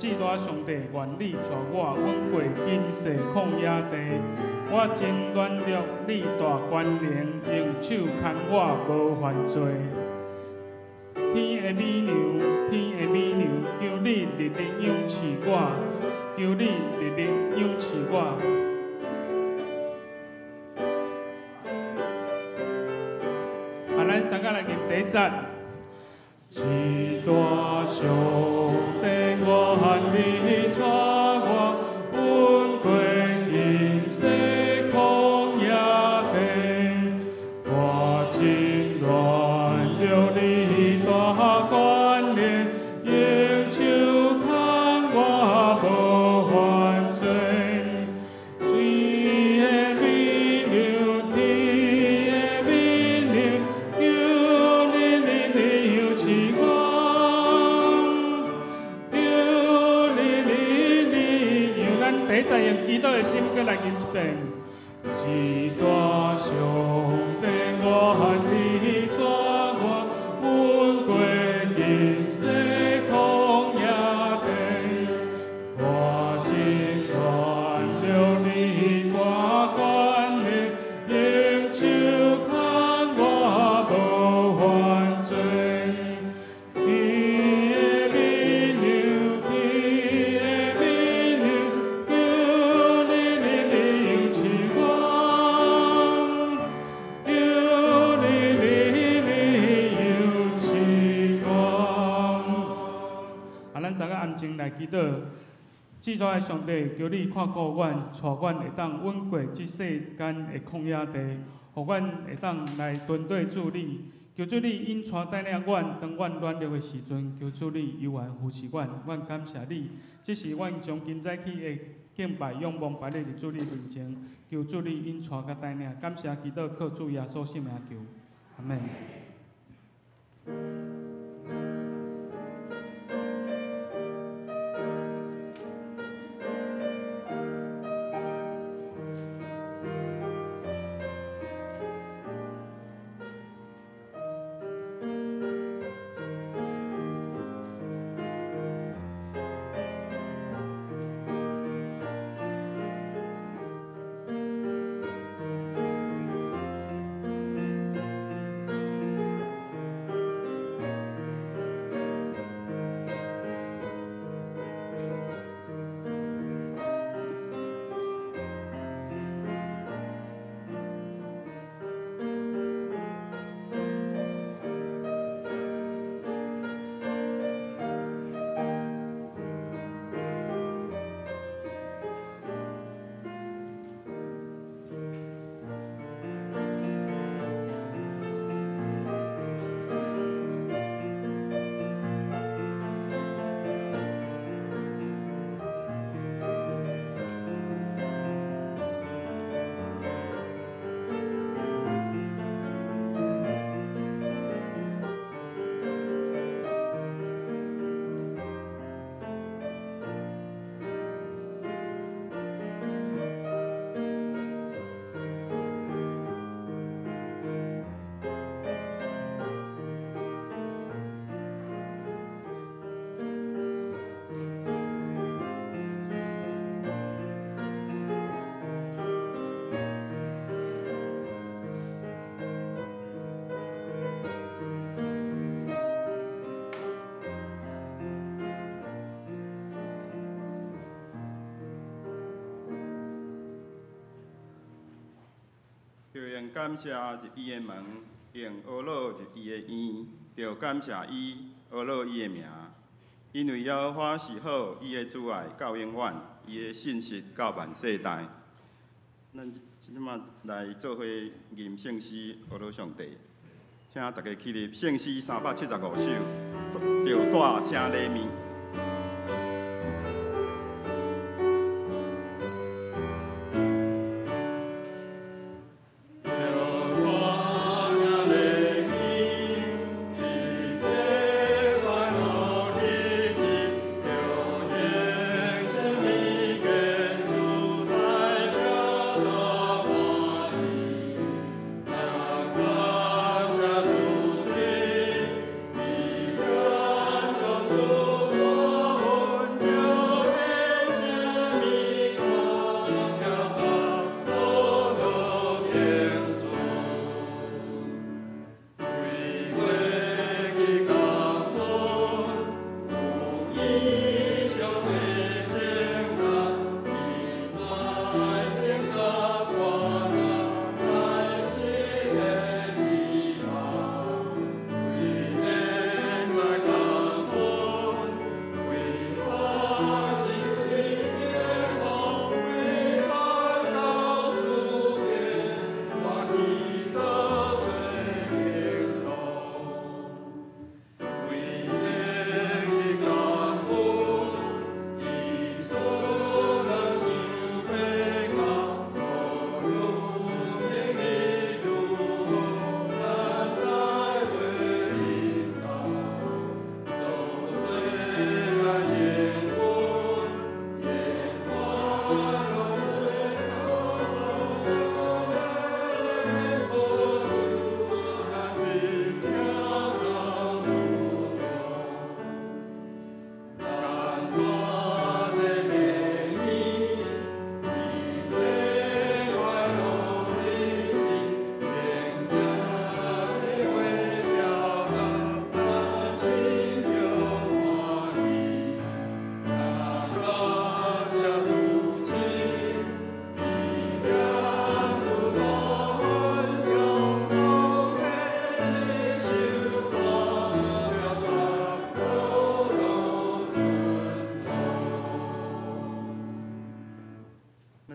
至大上帝，願你帶我穩過今世曠野地。我真軟弱，你大權能，用手牽我無犯罪。天的美娘，天的美娘，求你日日仰視我，求你日日仰視我。啊，咱三個來念第一節。至大上帝，願你帶我穩過今世曠野地，我真軟弱，你大權能，用手牽我無犯罪。水的美娘，天的美娘，求你日日仰視我，求你日日讓咱第一節用祈禱的心，閣來念一遍。至大上帝，願你帶我穩過今世曠野地，我真軟弱，你大權能，用手牽我無犯罪。天的美娘，天的美娘，求你日日仰視我，求你日日仰視我。啊，咱三个安靜來祈禱。至大的上帝，求你看顧阮，帶阮會當穩過這世間的曠野地，予阮會當來跟隨主你。求主你引帶帶領阮，當阮軟弱的時陣，求主你猶原扶持阮。阮感謝你，這是阮將今早起的敬拜仰望擺佇主你面前，求主你引帶佮帶領。感謝祈禱，靠主耶穌聖名求，阿們。著用感謝入伊的門，用呵咾入伊的院，著感謝伊，呵咾伊的名。因為耶和華是好，伊的慈愛到永遠，伊的信實到萬世代。咱這馬來做伙吟聖詩，呵咾上帝。請大家起立，聖詩375首，著大聲禮物。主。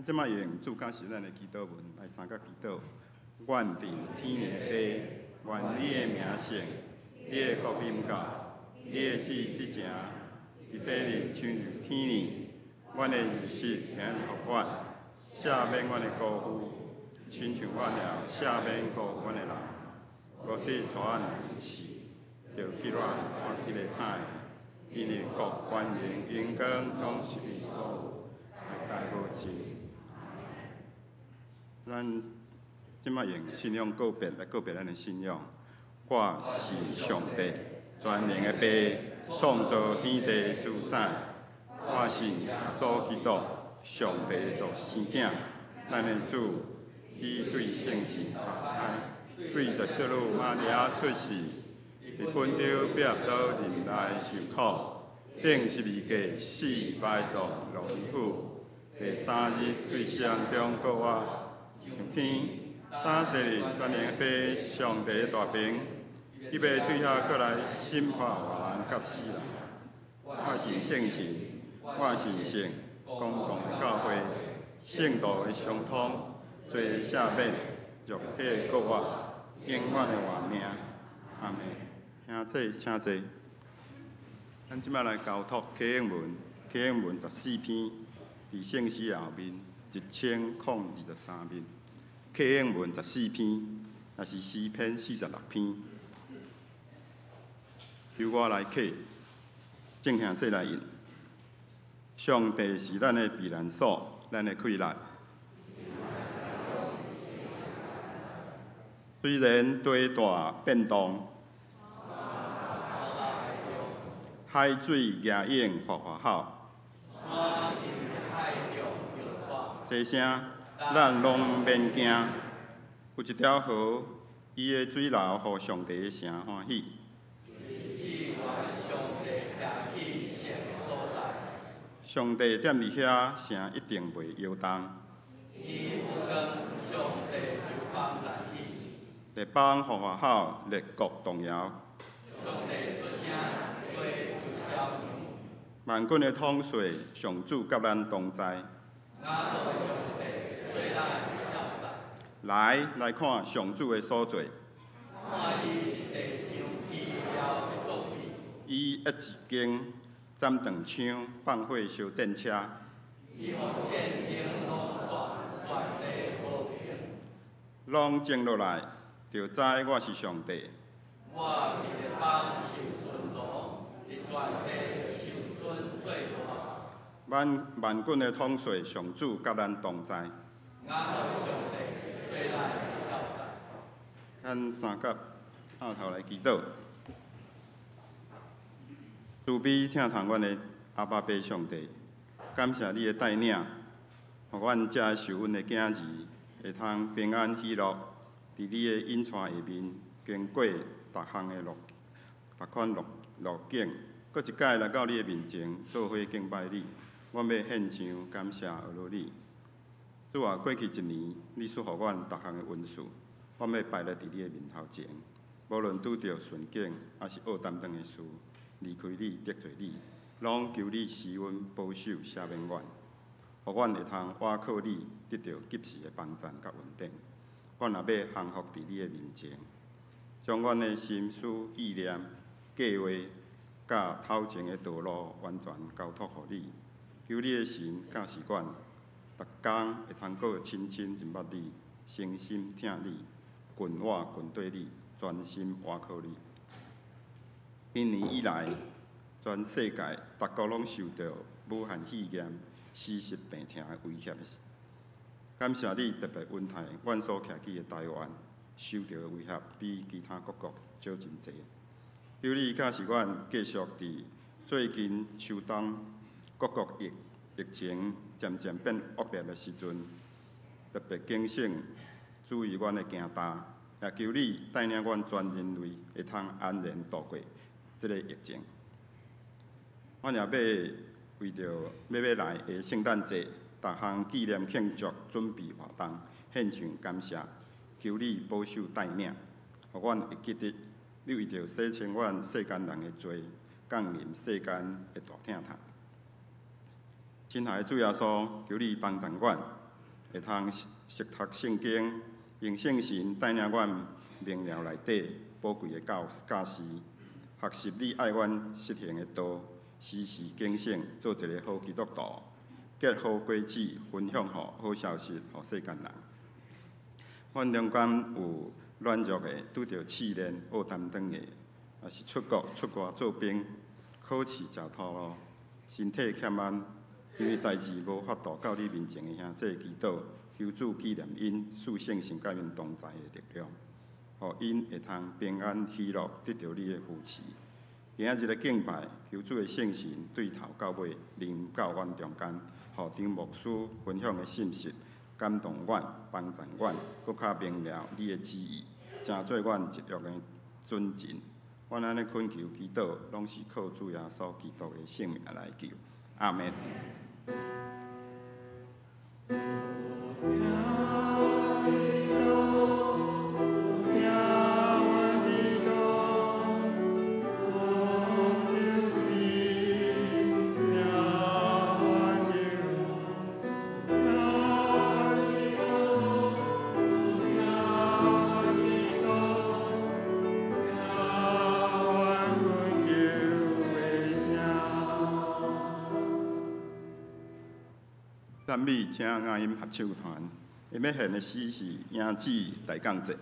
这摆用主教是咱的祈祷文来三角祈祷。愿伫天的父，愿你的名圣，你的国临到，你的旨得成，伫地里亲像天里。阮的日食今日予阮，赦免阮的辜负，亲像阮也赦免辜负阮的人。无得带阮入试，著救阮脱彼个歹的。因为国、权荣、荣光，拢是伊所有，代代无尽。咱这摆用信仰告别来告别咱的信仰。我是上帝全能的父，创造天地主宰。我信耶稣基督，上帝的独生囝，咱的主，伊对圣神投胎，对十圣女玛利亚出世，伫本丢彼拉多忍耐受苦，钉十字架死埋葬落地府，第三日对死人中复活，上天，担坐伫全能的父上帝的大爿，伊欲对遐阁来审判活人佮死人。我信圣神，我信圣公同的教会，圣徒的相通，罪的赦免，肉体的复活，永远的活命。阿们。兄弟，请坐。咱这摆来交托启应文，启应文14篇，伫圣诗后面1023面。启应文14篇，也是诗篇46篇。由我来启，众兄弟来应。上帝是咱的避难所，咱的气力。虽然地大变动，海水举涌发发吼，这声咱拢免惊。有一条河，伊的水流予上帝的城欢喜。上帝踮伫遐，城一定袂摇动。列邦呼呼吼，列国动摇。万军的统帅上主佮咱同在。来，来看上主的所做。伊一支弓斩断枪，放火烧战车。拢静落来，就知我是上帝。我伫列邦受尊崇，伫全地受尊最大。万万军的统帅上主佮咱同在。雅各的上帝做咱的要塞。咱三角徛头来祈祷。慈悲疼痛阮的阿爸父上帝，感谢你的带领，予阮这个受阮的囝儿会通平安喜乐，伫你的引带下面，经过逐项的路，逐款路路径，閣一擺來到你的面前，做伙敬拜你。阮欲獻上感謝阿羅你。主啊，過去一年，你賜予阮逐項的恩賜，阮欲擺列佇你的面頭前。無論拄著順境，抑是僫擔當的事，離開你、得罪你，攏求你施恩保守、赦免阮，予阮會通倚靠你，得著及時的幫贊佮恩典。阮也欲降服佇你的面前，將阮的心思意念、計劃、佮頭前的道路完全交託予你。求你的神教示阮，逐工會通閣深深認捌你，誠心疼你，近我跟綴你，專心倚靠你。今年以來，全世界逐國攏受著武漢肺炎死實病痛的威脅。感謝你特別恩待阮所徛起的台灣，受著的威脅比其他各國少真濟。求你教示阮繼續佇最近秋冬各國疫情漸漸變惡劣的時陣，特別警醒注意阮的行動，也求你帶領阮全人類會通安然度過這个疫情。阮也欲為著欲來的聖誕節，逐項紀念慶祝準備活動，獻上感謝，求你保守帶領，予阮會記得你為著洗清阮世間人的罪，降臨世間的大疼痛。親愛的主耶穌，求你幫助阮，會通熟讀聖經，用聖神帶領阮明了內底寶貴的教示，學習你愛阮實行的道，時時警醒，做一个好基督徒，結好果子，分享予好消息予世間人。阮中間有軟弱的，拄著試煉、僫擔當的，抑是出國出外做兵，考試食頭路，身體欠安，因為代誌無法度到你面前的兄弟祈禱，求主紀念𪜶，賜聖神佮𪜶同在的力量，予𪜶會通平安喜樂，得著你的扶持。今仔日的敬拜，求主的聖神對頭到尾臨到阮中間，予張牧師分享的信息感動阮，幫助阮，閣較明了你的旨意，成做阮一約的準繩。阮按呢懇求祈禱，攏是靠主耶穌基督的聖名來求。阿們。讚美，請雅音合唱團，𪜶欲獻的詩是《影子大降節》。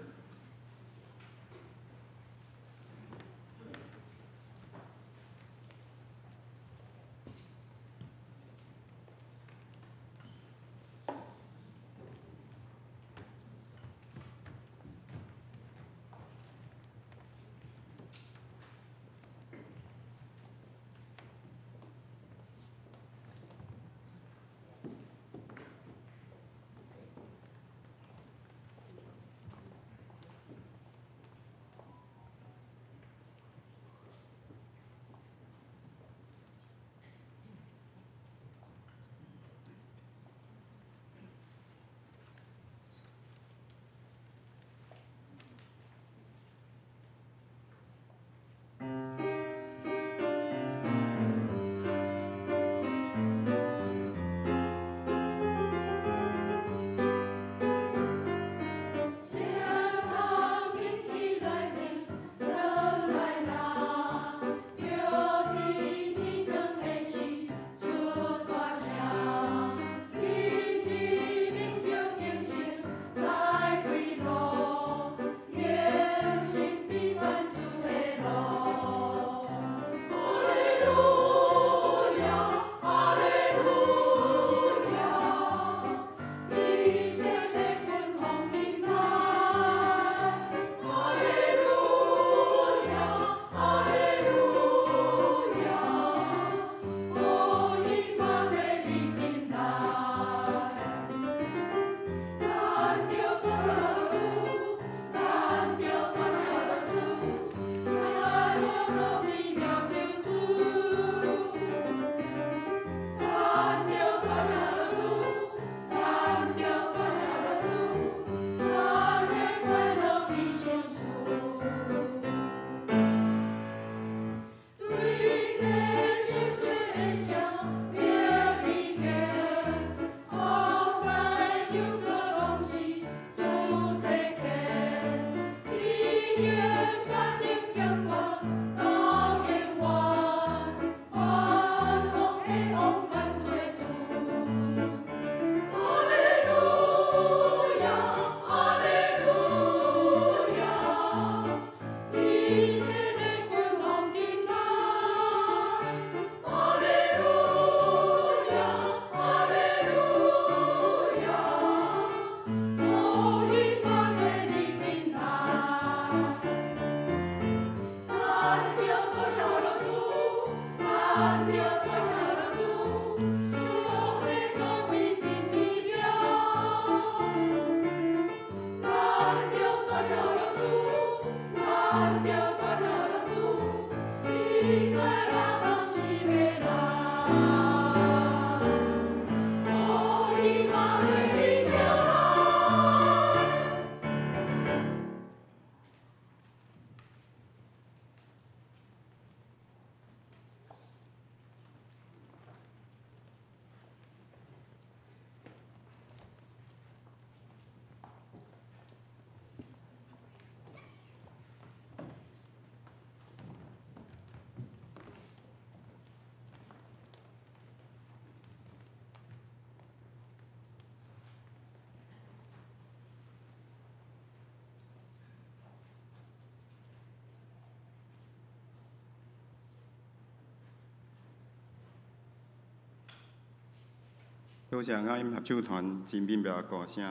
多謝愛音合唱團真美妙的歌聲，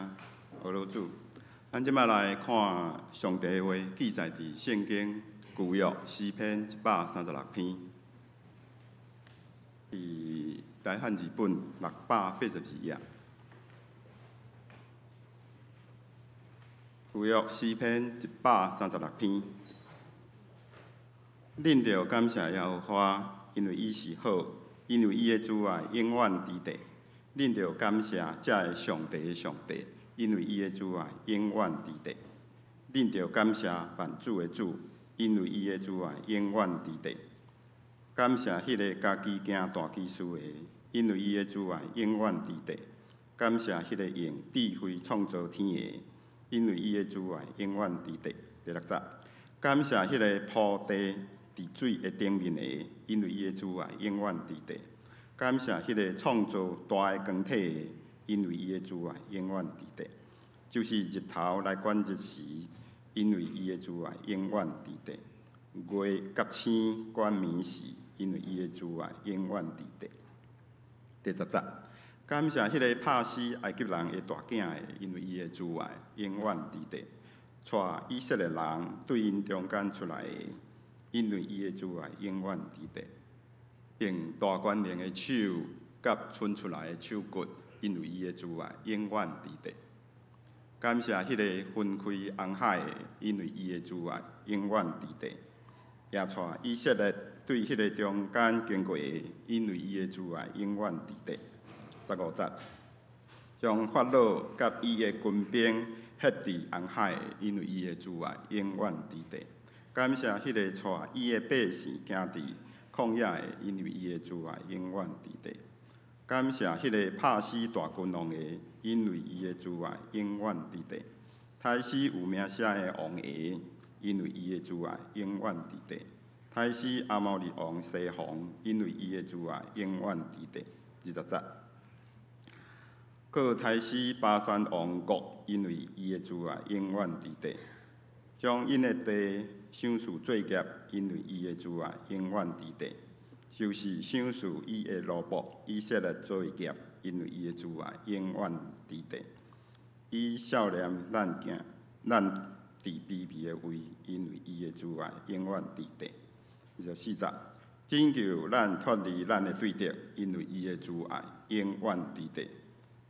阿羅主。咱這擺來看上帝的話，記載佇聖經舊約詩篇136篇，佇台漢字本682頁。舊約詩篇136篇，恁著感謝耶和華，因為伊是好，因為伊的慈愛永遠佇地。恁著感謝這个上帝的上帝，因為伊的慈愛永遠佇地。恁著感謝萬主的主，因為伊的慈愛永遠佇地。感謝彼个家己行大奇事的，因為伊的慈愛永遠佇地。感謝彼个用智慧創造天的，因為伊的慈愛永遠佇地。第六節，感謝彼个鋪地佇水的頂面的，因為伊的慈愛永遠佇地。感謝彼個創造大的光體的，因為伊的慈愛永遠佇地。就是日頭來管日時，因為伊的慈愛永遠佇地。月佮星管暝時，因為伊的慈愛永遠佇地。第十節，感謝彼個拍死埃及人的大囝的，因為伊的慈愛永遠佇地。帶以色列人對𪜶中間出來的，因為伊的慈愛永遠佇地。用大權能的手佮伸出來的手骨，因為伊的慈愛永遠佇地。感謝彼个分開紅海的，因為伊的慈愛永遠佇地。也帶以色列對彼个中間經過的，因為伊的慈愛永遠佇地。15節，將法老佮伊的軍兵歇佇紅海的，因為伊的慈愛永遠佇地。感謝彼个帶伊的百姓行佇曠野的，因為伊的慈愛永遠佇地。感謝彼个拍死大君王的，因為伊的慈愛永遠佇地。刣死有名聲的王的，因為伊的慈愛永遠佇地。刣死亞摩利王西宏，因為伊的慈愛永遠佇地。20節，閣刣死巴珊王噩，因為伊的慈愛永遠佇地。將𪜶的地賞賜做業，因為伊的慈愛永遠佇地。就是賞賜伊的奴僕以色列做業，因為伊的慈愛永遠佇地。伊赦免咱行咱佇卑微的位，因為伊的慈愛永遠佇地。24節，拯救咱脫離咱的對敵，因為伊的慈愛永遠佇地。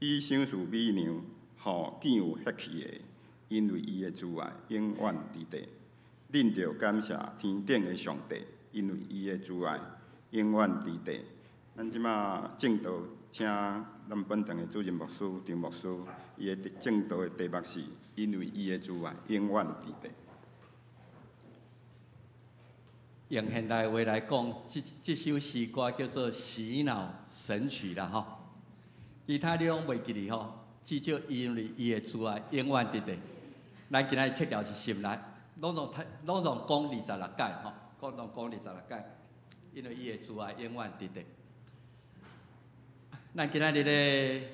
伊賞賜米糧，予見有血氣的，因為伊的慈愛永遠佇地。恁著感謝天頂的上帝，因為伊的慈愛永遠佇地。咱這馬證道，請咱本堂的主任牧師張牧師，伊的證道的題目是：因為伊的慈愛永遠佇地。用現代話來講，這首詩歌叫做洗腦神曲啦吼。其他你攏袂記得吼，至少因為伊的慈愛永遠佇地。咱今仔日刻調是心內，攏總攏總講26擺吼，攏總講26擺，因為伊的慈愛永遠佇地。咱今仔日咧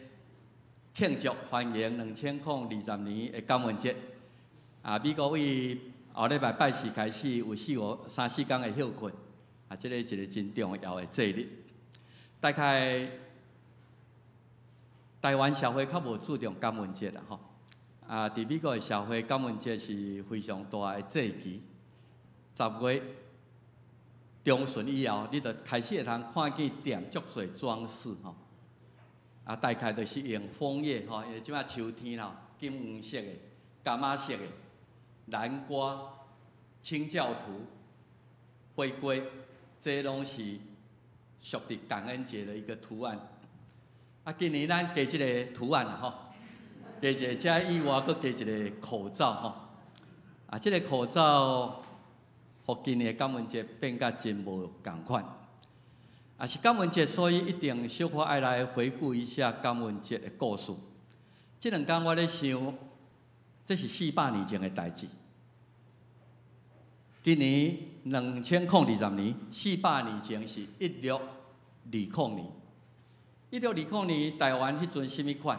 慶祝歡迎2020年的感恩節。啊，美國為後禮拜拜四開始有四五三四工的歇睏，啊，這個是一個真重要的節日。大概台灣社會較無注重感恩節啦吼。啊，佇美國的社會，感恩節是非常大的節期。10月中旬以後，你就開始會通看見店足濟裝飾吼。啊，大概就是用楓葉吼，因為這擺秋天啦，金黃色的、柑仔色的、南瓜、清教徒、回歸，這攏是屬佇感恩節的一個圖案。啊，今年咱加這個圖案啦吼，加一個這以外，閣加一個口罩吼。啊，這個口罩，予今年的感恩節變甲真無仝款。啊，是感恩節，所以一定小可愛來回顧一下感恩節的故事。這兩工我咧想，這是400年前的代誌。今年2020年，400年前是1620年。1620年，台灣彼陣啥物款？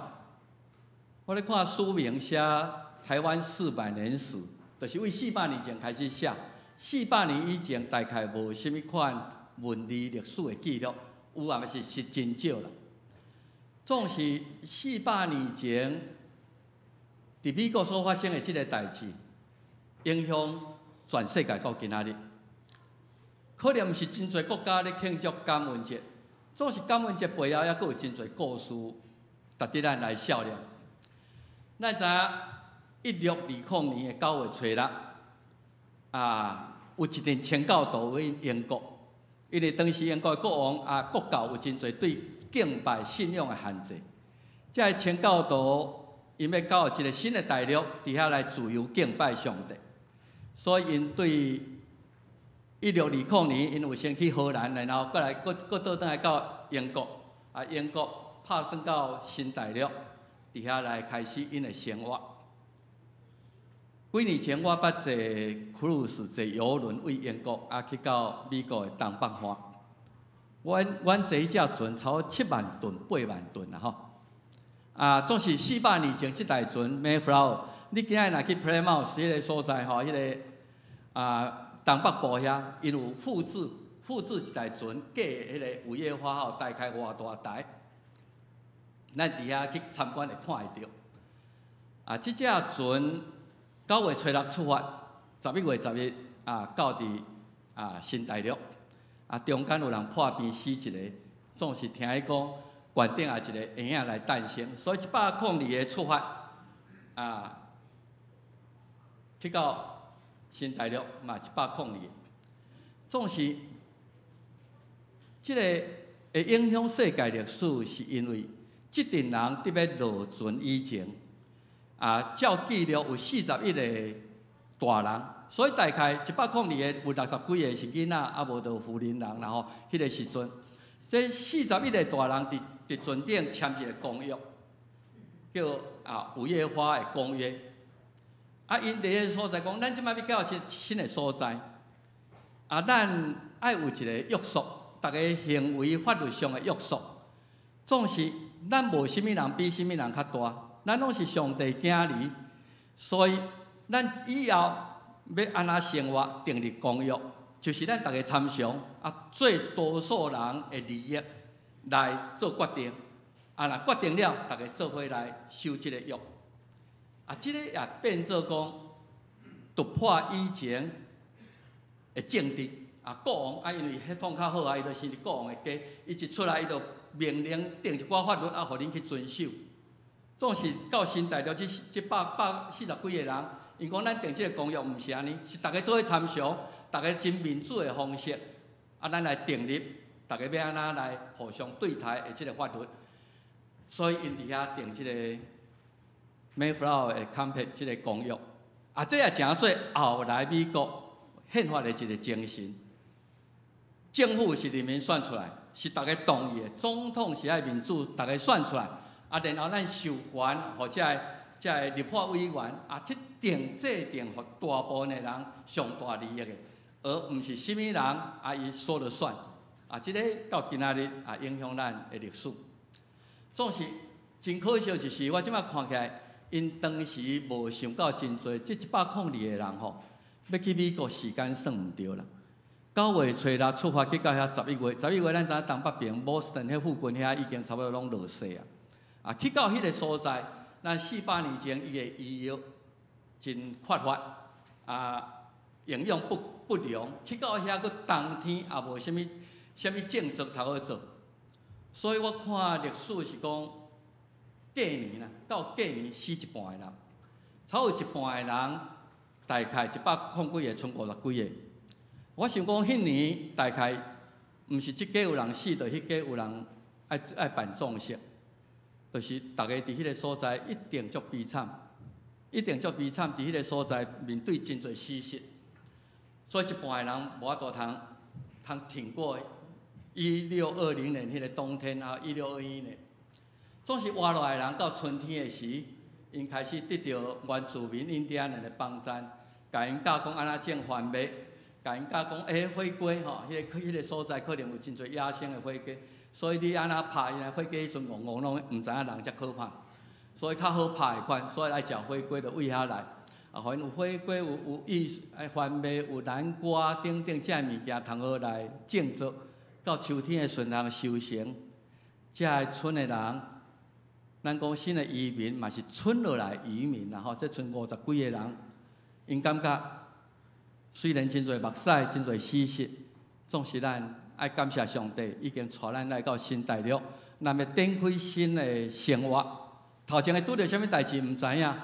我咧看書名寫《台灣四百年史》，就是為400年前開始寫。400年以前，大概無啥物款文字歷史的記錄，有啊，嘛是真少啦。總是400年前，佇美國所發生的這个代誌，影響全世界到今仔日。可能毋是真濟國家咧慶祝感恩節，總是感恩節背後猶閣有真濟故事，值得咱來笑念。咱知影1620年的9月初6，啊，有一陣清教徒去英國，因為當時英國的國王啊，國教有真濟對敬拜信仰的限制。這个清教徒𪜶欲到一个新的大陸，佇遐來自由敬拜上帝，所以𪜶對1620年，𪜶有先去荷蘭，然後閣來閣閣倒轉來到英國，啊，英國拍算到新大陸，佇遐來開始𪜶的生活。幾年前我捌坐 cruise 坐郵輪對英國啊去到美國的東北岸。阮坐彼隻船超過7萬噸、8萬噸啦吼。啊，總是400年前這台船 Mayflower，你今仔日若去 Plymouth 彼个所在吼，彼个啊東北部遐，𪜶有複製一台船，假的彼个五月花號，大概偌大台，咱佇遐去參觀會看會著。啊，這隻船9月初6出發，11月10日啊到佇啊新大陸。啊，中間有人破病死一个，總是聽伊講懸頂也一个嬰仔來誕生，所以102個出發啊，去到新大陸嘛102個。總是這个會影響世界歷史，是因為這陣人佇欲落船以前，啊，照記錄有41個大人，所以大概102個有60幾個是囡仔，啊無就婦人人，然後彼个時陣，這41個大人佇船頂簽一个公約，叫啊五月花的公約。啊，𪜶佇彼个所在講，咱這擺欲到一新的所在，啊，咱愛有一个約束，逐个行為法律上的約束，總是咱無啥物人比啥物人較大，咱攏是上帝囝兒，所以咱以後欲按怎生活，訂立公約，就是咱逐个參詳啊，最多數人的利益來做決定。啊，若決定了，逐个做伙來守這个約。啊，這个也變做講突破以前的政治。啊，國王啊，因為血統較好啊，伊就生佇國王的家，伊一出來，伊就命令定一寡法律啊，予恁去遵守。總是到新大陸這這百百四十幾个人，𪜶講咱訂這个公約毋是按呢，是逐家做伙參詳，逐家真民主的方式，啊，咱來訂立，逐家欲按怎來互相對待的這个法律。所以𪜶佇遐訂這个 Mayflower 的 Compact 這个公約，啊，這也成做後來美國憲法的一个精神。政府是人民選出來，是逐家同意的；總統是愛民主，逐家選出來。啊，然後咱授權予這个立法委員啊去定制定，予大部分的人上大利益的，而毋是啥物人啊伊說了算。啊，這个到今仔日也影響咱的歷史。總是真可惜，就是我這擺看起來，𪜶當時無想到真濟，這102個人吼，欲去美國時間算毋著啦。9月初6出發去到遐十一月，十一月咱知影東北邊波士頓彼附近遐已經差不多攏落雪啊。啊，去到彼个所在，咱400年前伊的醫藥真缺乏，啊，營養不良，去到遐閣冬天也無啥物啥物種植通好做，所以我看歷史是講過年啦，到過年死一半的人，差不多一半的人，大概一百空幾个，賰五十幾个。我想講，彼年大概毋是這家有人死，就彼家有人愛辦葬式，就是逐家佇彼个所在一定足悲慘，一定足悲慘。佇彼个所在面對真濟死屍，所以一半的人無法度通通挺過1620年彼个冬天啊，1621年，總是活落來的人到春天的時，𪜶開始得著原住民印第安人的幫贊，共𪜶教講按怎種番麥。共𪜶教講，欸，火雞吼，彼个所在可能有真濟野生的火雞，所以你按怎拍𪜶火雞彼陣戇戇攏毋知影人才可怕，所以較好拍的款，所以愛食火雞就對遐來，啊，予𪜶有火雞，有玉番麥，有南瓜等等這个物件通好來種植，到秋天的時陣通收成，這个村的人咱講新的移民嘛是村落來移民啦吼，這賰50幾个人，𪜶感覺雖然真濟目屎，真濟死屍，總是咱愛感謝上帝，已經帶咱來到新大陸，咱欲展開新的生活。頭前會拄著啥物代誌毋知影，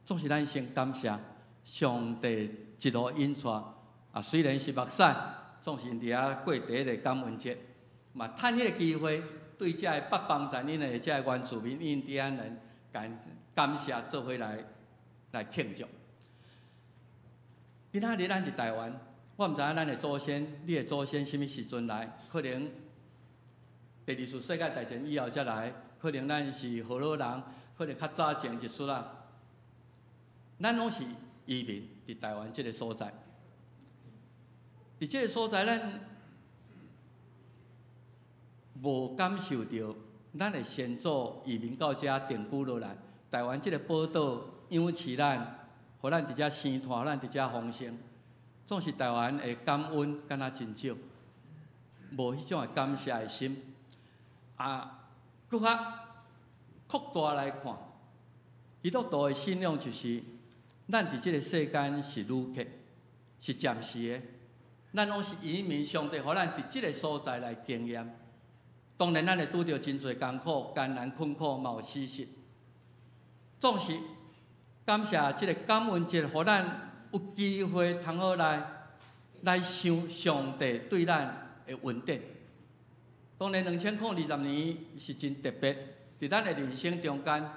總是咱先感謝上帝一路引帶。啊，雖然是目屎，總是𪜶佇遐過第一个感恩節，嘛趁彼个機會，對遮个北方在𪜶的遮个原住民印第安人，感謝做伙來慶祝。今仔日咱佇台灣，我毋知影咱的祖先，你的祖先啥物時陣來？可能第二次世界大戰以後才來，可能咱是荷蘭人，可能較早前一撮仔。咱攏是移民佇台灣這个所在。佇這个所在，咱無感受著咱的先祖移民到遮定居落來，台灣這个寶島養飼咱，予咱佇遮生湠，予咱佇遮豐盛。總是台灣的感恩，敢若真少，無彼種的感謝的心。啊，閣較擴大來看，基督徒的信仰就是，咱佇這个世間是旅客，是暫時的，咱攏是移民，上帝予咱佇這个所在來經驗。當然，咱會拄著真濟艱苦、艱難、困苦，嘛有死屍。總是感謝這个感恩節，予咱有機會通好來想上帝對咱的恩典。當然，2020年是真特別，佇咱的人生中間，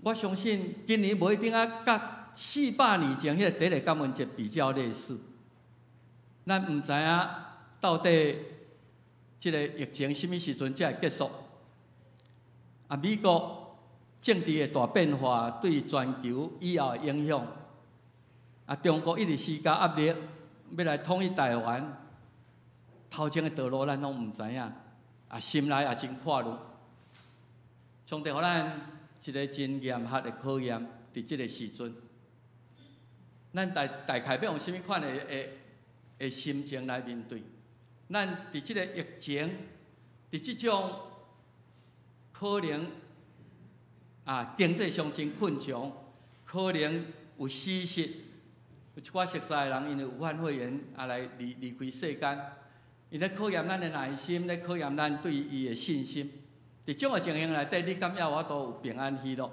我相信今年無一定啊，佮400年前彼个第一个感恩節比較類似。咱毋知影到底這个疫情啥物時陣才會結束？啊，美國政治的大變化對全球以後的影響，啊，中國一直施加壓力，欲來統一台灣，頭前的道路咱攏毋知影，啊，心內也真掛慮。上帝予咱一个真嚴格的考驗，佇這个時陣，咱大概欲用啥物款的心情來面對？咱佇這个疫情，佇這種可能啊經濟上真困窮，可能有死屍，有一寡熟似的人因為武漢肺炎啊來離開世間，伊咧考驗咱的耐心，咧考驗咱對伊的信心。佇這種的情形內底，你敢猶有法度有平安喜樂？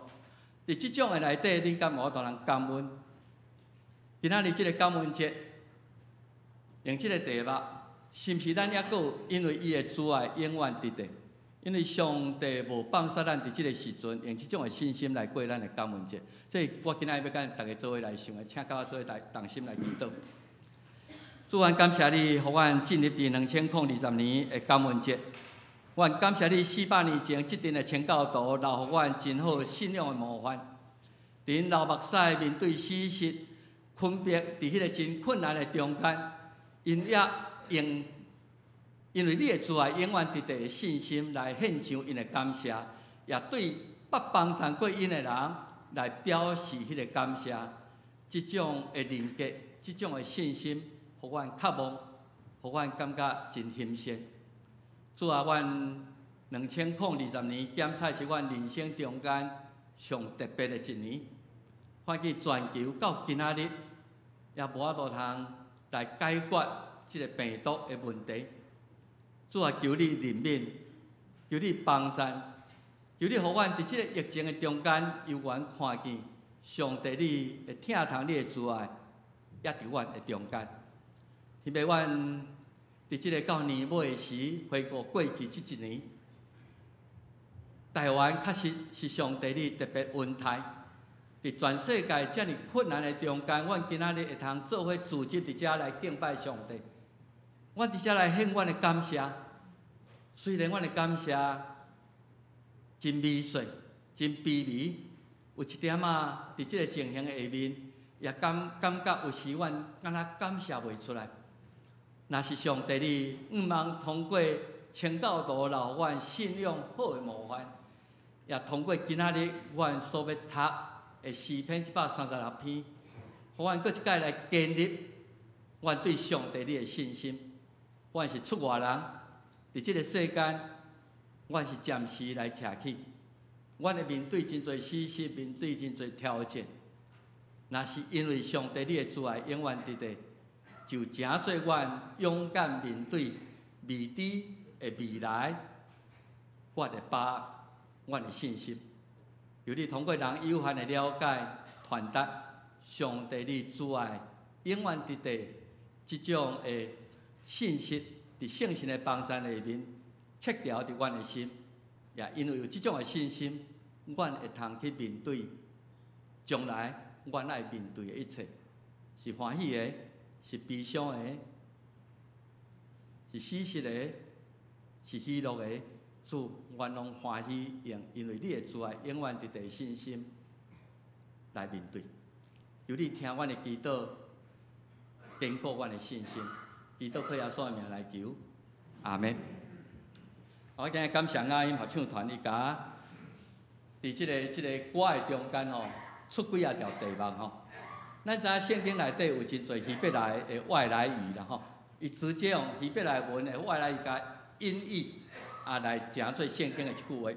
佇這種的內底，你敢有法度通感恩？今仔日這个感恩節，用這个題目，是毋是咱猶閣有因為伊的慈愛永遠值得？因為上帝無放捨咱佇這个時陣，用這種的信心來過咱的感恩節。這我今仔日欲佮大家做伙來想的，請佮我做伙來同心來祈禱。主，阮感謝你，予阮進入佇2020年的感恩節。阮感謝你400年前這陣的清教徒留予阮真好信仰的模範。佇𪜶流目屎面對死屍，分別佇彼个真困難的中間，𪜶也用因為你的慈愛永遠值得的信心來獻上𪜶的感謝，也對捌幫贊過𪜶的人來表示彼个感謝。這種的人格，這種的信心，予阮渴望，予阮感覺真欣羨。主啊，阮2020年檢測是阮人生中間上特別的一年。看見全球到今仔日也無法度通來解決這个病毒的問題。主啊，求你憐憫，求你幫贊，求你予阮佇這个疫情的中間，猶原看見上帝你的疼痛，你的慈愛，也佇阮的中間。特別阮佇這个到年尾時，回顧過去這一年，台灣確實是上帝你特別恩待。佇全世界遮爾困難的中間，阮今仔日會通做伙聚集佇遮來敬拜上帝。阮佇遮來獻阮的感謝，雖然阮的感謝真微細、真卑微，有一點仔佇這个情形下面，也感覺有時阮敢若感謝袂出來。若是上帝你向望通過清教徒留予阮信仰好的模範，也通過今仔日阮所欲讀的詩篇136篇，予阮閣一擺來建立阮對上帝你的信心。阮是出外人，佇這个世間，阮是暫時來徛起。阮會面對真濟事實，面對真濟挑戰。若是因為上帝你的慈愛永遠佇咧，就成做阮勇敢面對未知的未來，阮的把握，阮的信心。求你通過人有限的了解，傳達上帝你慈愛永遠佇咧這種的信息，佇聖神的幫助下面，刻牢佇阮的心。也因為有這種的信心，阮會通去面對將來阮愛面對的一切，是歡喜的，是悲傷的，是死實的，是喜樂的。主，阮攏歡喜，因為你的慈愛永遠佇咧信心來面對。求你聽阮的祈禱，堅固阮的信心。祈禱靠耶穌的名來求，阿們。我今日感謝雅音合唱團，伊共佇這個歌的中間吼，出幾仔條題目吼。咱知影聖經內底有真濟希伯來的外來語啦吼，伊直接用希伯來文的外來語共音譯啊來成做聖經的一句話。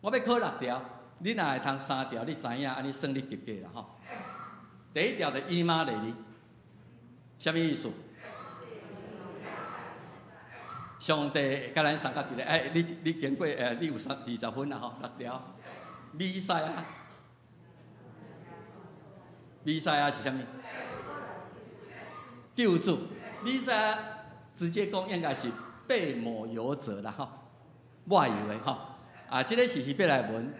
我欲考六條，你若會通三條，你知影按呢算你及格啦吼。第一條就以馬內利，啥物意思？上帝共咱相佮佇咧，欸，你經過你有三20分啦吼，六條。彌賽亞，彌賽亞是啥物？救主。彌賽亞直接講應該是被抹油者啦吼，抹油的吼。啊，這个是希伯來文，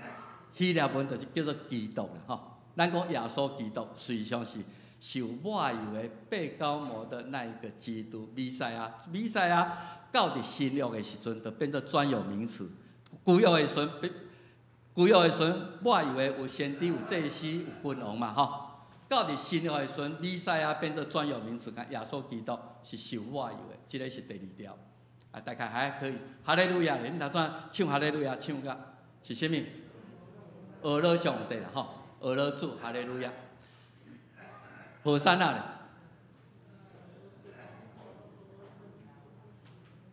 希臘文就是叫做基督啦吼。咱講耶穌基督，實際上是受抹油的、被膏抹的那一個基督，彌賽亞。彌賽亞到佇新約的時陣，就變做專有名詞。舊約的時陣，舊約的時陣，抹油的有先知、有祭司、有君王嘛吼。到佇新約的時陣，彌賽亞變做專有名詞，講耶穌基督是受抹油的，這个是第二條。啊，大概還可以。哈利路亞，恁頭先唱哈利路亞唱甲是啥物？呵咾上帝啦吼，呵咾主，哈利路亞。和散那咧？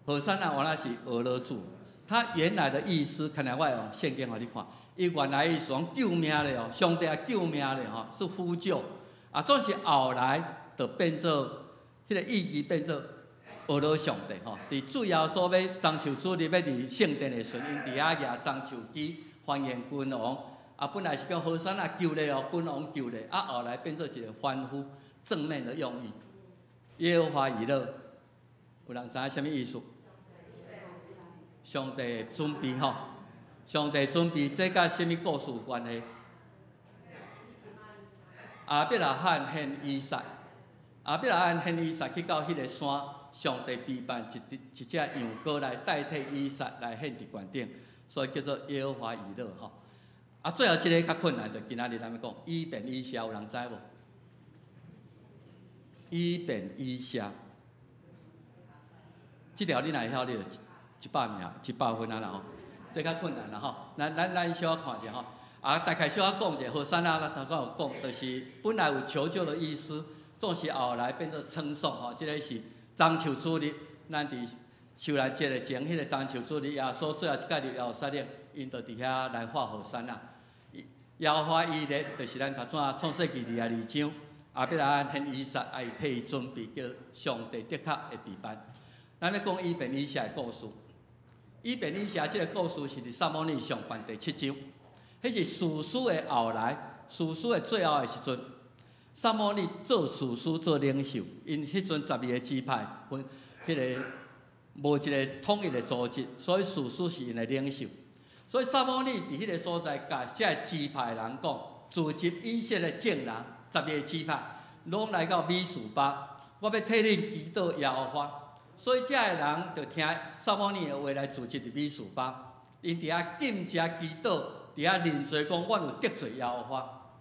和散那原來是呵咾主，他原來的意思，看來我用聖經予你看，伊原來意思講救命咧哦，上帝啊救命咧吼，是呼救。啊，總是後來就變做彼個意義變做呵咾上帝吼。佇主耶穌欲棕樹主日欲入聖殿的時陣，𪜶佇遐舉棕樹枝歡迎君王。啊，本來是叫和散那求咧哦，君王求咧，啊，後來變做一個歡呼正面的用意。耶和華以勒，有人知影啥物意思？上帝準備吼，上帝準備，這佮啥物故事有關係？亞伯拉罕獻以撒，亞伯拉罕獻以撒去到彼个山，上帝備辦一一隻羊羔來代替以撒來獻佇懸頂，所以叫做耶和華以勒吼。啊，最後這个較困難，就今仔日咱欲講以便以謝，有人知無？以便以謝，這條你若會曉，你就100名、100分啊啦吼，這較困難啦吼。咱小可看一下吼。啊，大概小可講一下，和散那，咱頭先有講，就是本來有求救的意思，總是後來變做稱頌吼。這个是棕樹主日，咱佇受難節的前，彼个棕樹主日，耶穌最後一擺入耶路撒冷，𪜶就佇遐來發和散那。耶和華以勒，就是咱頭先創世記22章，亞伯拉罕獻以撒，啊，伊替伊準備，叫上帝的確會備辦。咱咧講以便以謝的故事，以便以謝這個故事是佇撒母耳上卷第七章，彼是士師的後來，士師的最後的時陣，撒母耳做士師做領袖，𪜶彼陣12個支派分彼个無一個統一的組織，所以士師是𪜶的領袖。所以撒母耳佇彼个所在，共這个支派的人講，聚集以色列眾人，12個支派，攏來到米示巴，我欲替恁祈禱耶和華。所以這个人就聽撒母耳的話來聚集佇米示巴，𪜶佇遐禁食祈禱，佇遐認罪，講阮有得罪耶和華。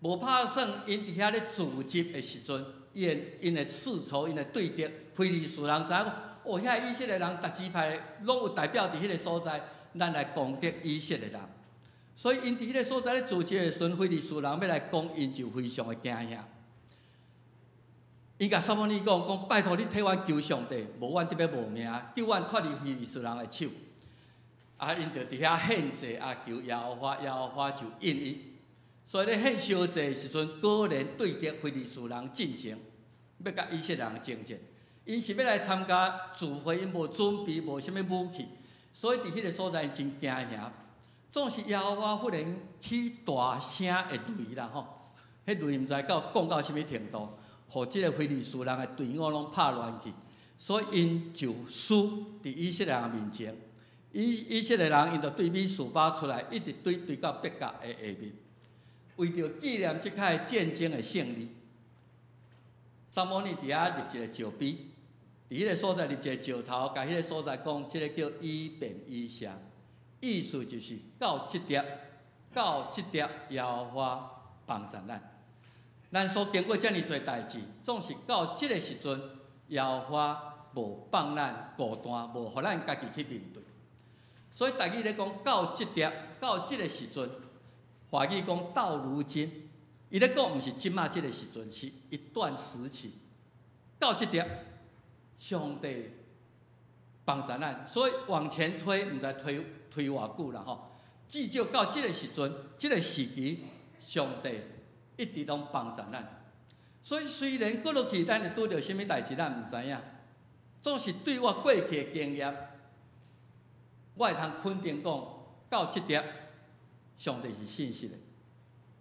無拍算，𪜶佇遐咧聚集的時陣，𪜶的世仇，𪜶的對敵，非利士人知影講，哦，遐以色列人，逐支派攏有代表佇彼个所在，咱來攻擊以色列人。所以，𪜶佇彼个所在咧聚集的時陣，非利士人欲來攻，𪜶就非常的驚嚇。𪜶共撒母耳講講，拜託你替阮求上帝，無阮得欲無命，救阮脫離非利士人的手。啊，𪜶就佇遐獻祭啊，求耶和華，耶和華就應伊。所以咧獻燒祭的時陣，果然對著非利士人進前，欲佮以色列人爭戰。𪜶是欲來參加聚會，𪜶無準備，無啥物武器，所以佇彼個所在𪜶真驚嚇。總是耶和華忽然起大聲的雷啦吼，彼雷毋知到降到啥物程度，予這个非利士人的隊伍攏拍亂去，所以𪜶就輸佇以色列人面前。以色列人𪜶就對米斯巴出來，一直追追到伯甲的下面，為著紀念這擺戰爭的勝利，撒母耳佇遐立一個石碑，佇彼个所在立一個石頭，共彼个所在講，這个叫以便以謝，意思就是到這粒，到這粒耶和華幫助咱。咱所經過遮爾濟代誌，總是到這个時陣，耶和華無放咱孤單，無予咱家己去面對。所以台語咧講到這粒，到這个時陣，華語講到如今，伊咧講毋是這馬這个時陣，是一段時期。到這粒，上帝幫助咱，所以往前推，毋知推推偌久啦吼。至少到這个時陣，這个時期，上帝一直攏幫助咱。所以雖然過落去，咱會拄著啥物代誌，咱毋知影。總是對我過去的經驗，我會通肯定講，到這粒，上帝是信實的，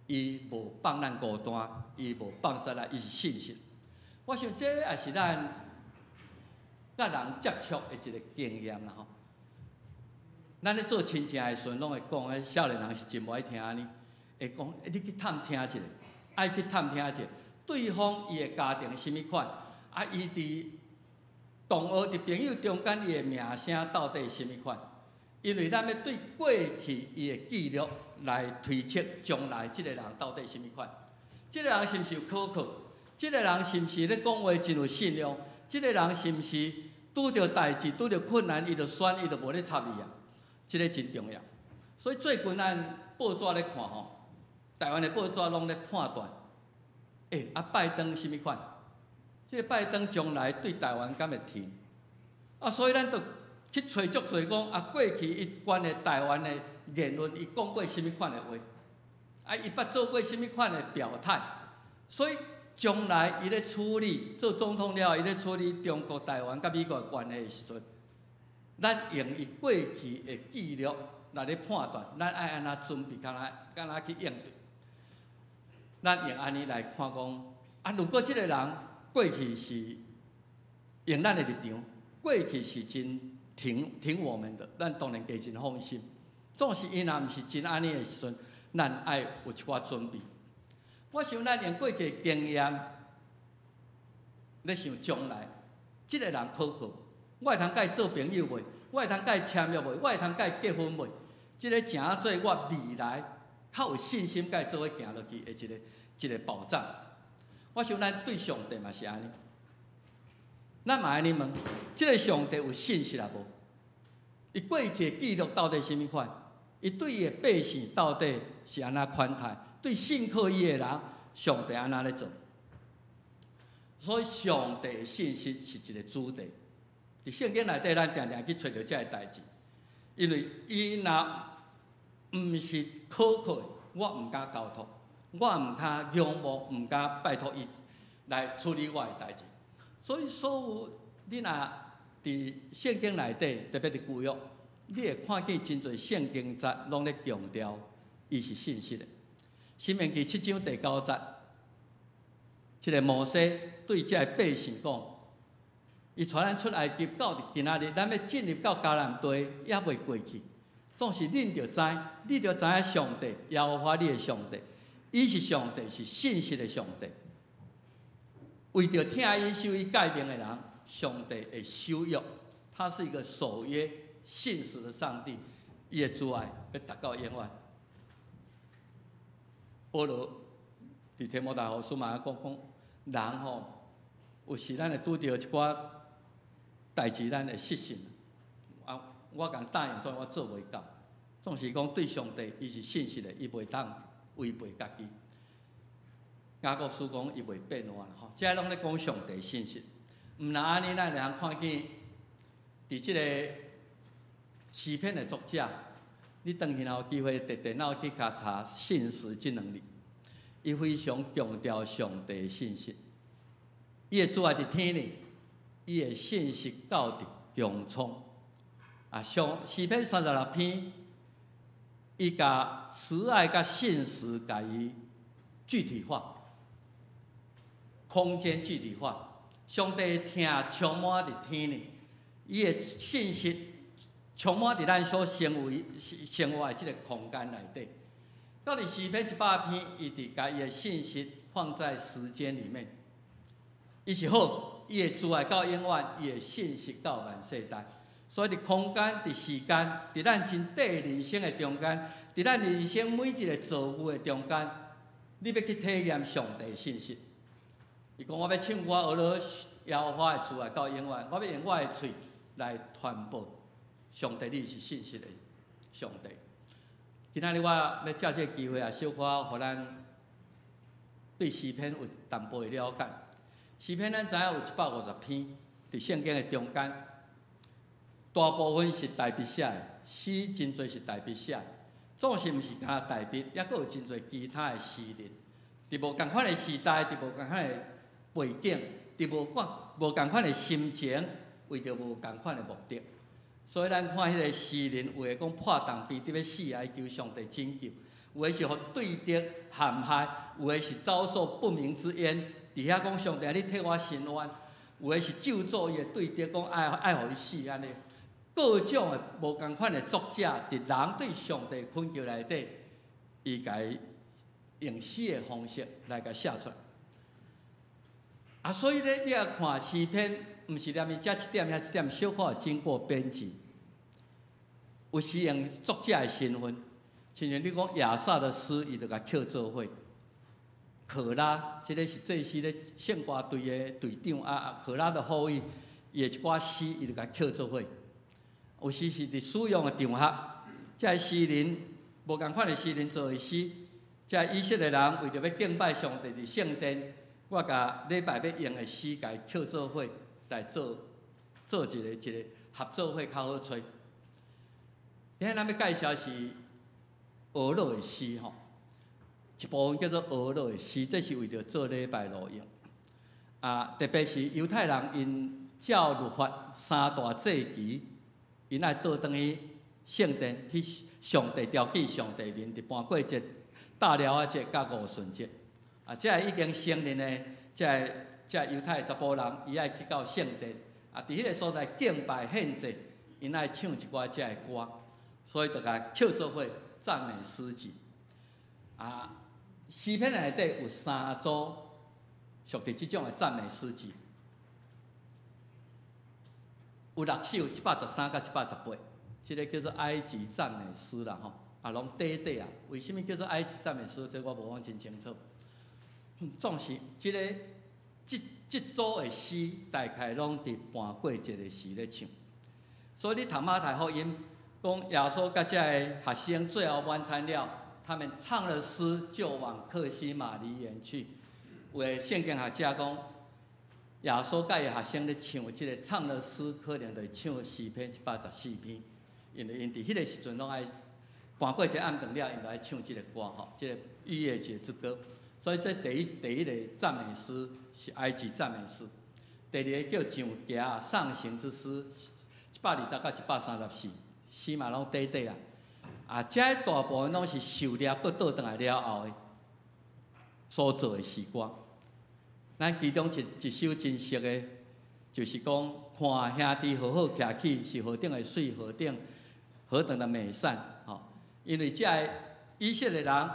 伊無放咱孤單，伊無放捨咱，伊是信實。我想這也是咱佮人接觸的一個經驗啦吼。咱咧做親情的時陣，攏會講，彼少年人是真無愛聽按呢，會講，欸，你去探聽一下，愛去探聽一下，對方伊的家庭啥物款，啊，伊佇同學佇朋友中間伊的名聲到底是啥物款？因為咱欲對過去伊的記錄來推測將來這个人到底啥物款？這个人是毋是有可靠？這个人是毋是咧講話真有信用？這个人是毋是拄著代誌、拄著困難，伊就選，伊就無咧插你啊？這个真重要。所以最近咱報紙咧看吼，台灣的報紙攏咧判斷，欸，啊拜登啥物款？這个拜登將來對台灣敢會挺？啊，所以咱就去揣足濟講啊，過去伊關於台灣的言論，伊講過啥物款的話？啊，伊捌做過啥物款的表態？所以將來伊咧處理做總統了後，伊咧處理中國台灣佮美國的關係的時陣，咱用伊過去的記錄來咧判斷，咱愛按怎準備，敢若敢若去應對？咱用按呢來看講，啊，如果這个人過去是用咱的立場，過去是真挺挺我們的，咱當然加真放心。總是伊若毋是真按呢的時陣，咱愛有一寡準備。我想咱用過去的經驗，咧想將來，這个人可靠，我會通佮伊做朋友袂？我會通佮伊簽約袂？我會通佮伊結婚袂？這个成做我未來較有信心佮伊做伙行落去的一個一個保障。我想咱對上帝嘛是按呢，咱嘛按呢問：這个上帝有信實抑無？伊過去的記錄到底啥物款？伊對伊的百姓到底是按怎款待？對信靠伊的人，上帝按怎咧做？所以上帝的信實是一個主題。佇聖經內底，咱定定去揣著這个代誌，因為伊若毋是可靠的，我毋敢交託，我毋敢仰望，毋敢拜託伊來處理我的代誌。所以，所有你若佇聖經內底，特別佇舊約，你會看見真濟聖經節攏咧強調，伊是信實的。申命記七章第九節，這个摩西對這个百姓講：伊帶咱出埃及到佇今仔日，咱欲進入到迦南地，猶未過去。總是恁著知，你著知影上帝耶和華你的上帝，伊是上帝，是信實的上帝。為著疼伊守伊誡命的人，上帝會守約，他是一個守約、信實的上帝，伊的慈愛欲達到永遠。保羅佇提摩太後書嘛講講，人吼有時咱會拄著一寡代誌，咱會失信。啊，我共答應，總我做袂到。總是講對上帝，伊是信實的，伊袂當違背家己。雅各書講伊袂變換吼，這攏咧講上帝信實。毋若按呢，咱會通看見佇這个詩篇的作者，你轉去若有機會，佇電腦去共查信實這兩字，伊非常強調上帝的信實。伊的慈愛佇天呢，伊的信實到佇穹蒼。啊，上詩篇36篇，伊共慈愛佮信實共伊具體化，空間具體化。上帝的疼充滿佇天呢，伊的信實充滿佇咱所生為生活的這個空間內底。到佇詩篇100篇，伊佇共伊的信實放在時間裡面。伊是好，伊的慈愛到永遠，伊的信實到萬世代。所以佇空間、佇時間、佇咱真短人生的中間，佇咱人生每一個遭遇的中間，你欲去體驗上帝的信實。伊講我欲唱歌，呵咾耶和華的慈愛到永遠，我欲用我的喙來傳播上帝，你是信實的上帝。今仔日我欲藉這個機會啊，小可予咱對詩篇有淡薄的了解。詩篇咱知影有150篇，佇聖經的中間，大部分是大衛寫的，詩真濟是大衛寫的，總是毋是干焦大衛，抑閣有真濟其他的詩人。佇無仝款的時代，佇無仝款的背景，佇無仝款的心情，為著無仝款的目的。所以咱看彼个詩人，有的講破銅悲得欲死啊，伊求上帝拯救；有的是予對敵陷害，有的是遭受不明之冤，佇遐講上帝，你替我伸冤；有的是咒詛伊的對敵，講愛愛予伊死按呢。各種的無仝款的作者，佇人對上帝懇求內底，伊共伊用詩的方式來共寫出來。啊，所以咧，你若看詩篇，毋是連伊遮一點遐一點，小可經過編輯，有時用作者的身份，親像你講亞薩的詩，伊就共抾做伙。可拉，這个是祭司咧聖歌隊的隊長啊，可拉的後裔，伊的一寡詩，伊就共抾做伙。有時是佇使用的場合，這个詩人無仝款的詩人做的詩，這个以色列人為著欲敬拜上帝佇聖殿，我共禮拜欲用的詩，共伊抾做伙來做做一个一个合做伙較好揣。今仔咱欲介紹是呵咾的詩吼，一部分叫做呵咾的詩，這是為著做禮拜路用。啊，特別是猶太人𪜶照律法三大祭期，𪜶愛倒轉去聖殿去上帝朝見上帝面，佇盤過節、大寮仔節佮五旬節。啊，這个已經成年的這个這个猶太的查埔人，伊愛去到聖殿，啊，佇彼个所在敬拜獻祭，𪜶愛唱一寡這个歌，所以就共抾做伙讚美詩集。啊，詩篇內底有三組屬佇這種的讚美詩集，有六首，113佮118，這个叫做埃及讚美詩啦吼，啊，攏短短啊。為啥物叫做埃及讚美詩？這我無講真清楚。總是這个這這組的詩，大概攏佇盤過節的時咧唱。所以你讀馬太福音講耶穌佮這个學生最後晚餐了，他們唱了詩，就往客西馬尼園去。有的聖經學者講，耶穌佮伊學生咧唱這个唱了詩，可能就是唱詩篇114篇，因為𪜶佇彼个時陣攏愛盤過節暗頓了，𪜶就愛唱這个歌吼，這个逾越節之歌。所以這第一第一个讚美詩是埃及讚美詩，第二个叫上行上行之詩，120到134，詩嘛攏短短啊。啊，這大部分攏是狩獵閣倒轉來了後的所做的詩歌。咱其中一一首真熟的，就是講看兄弟和好徛起，是何等的媠，何等何等的美善，吼！因為這个以色列人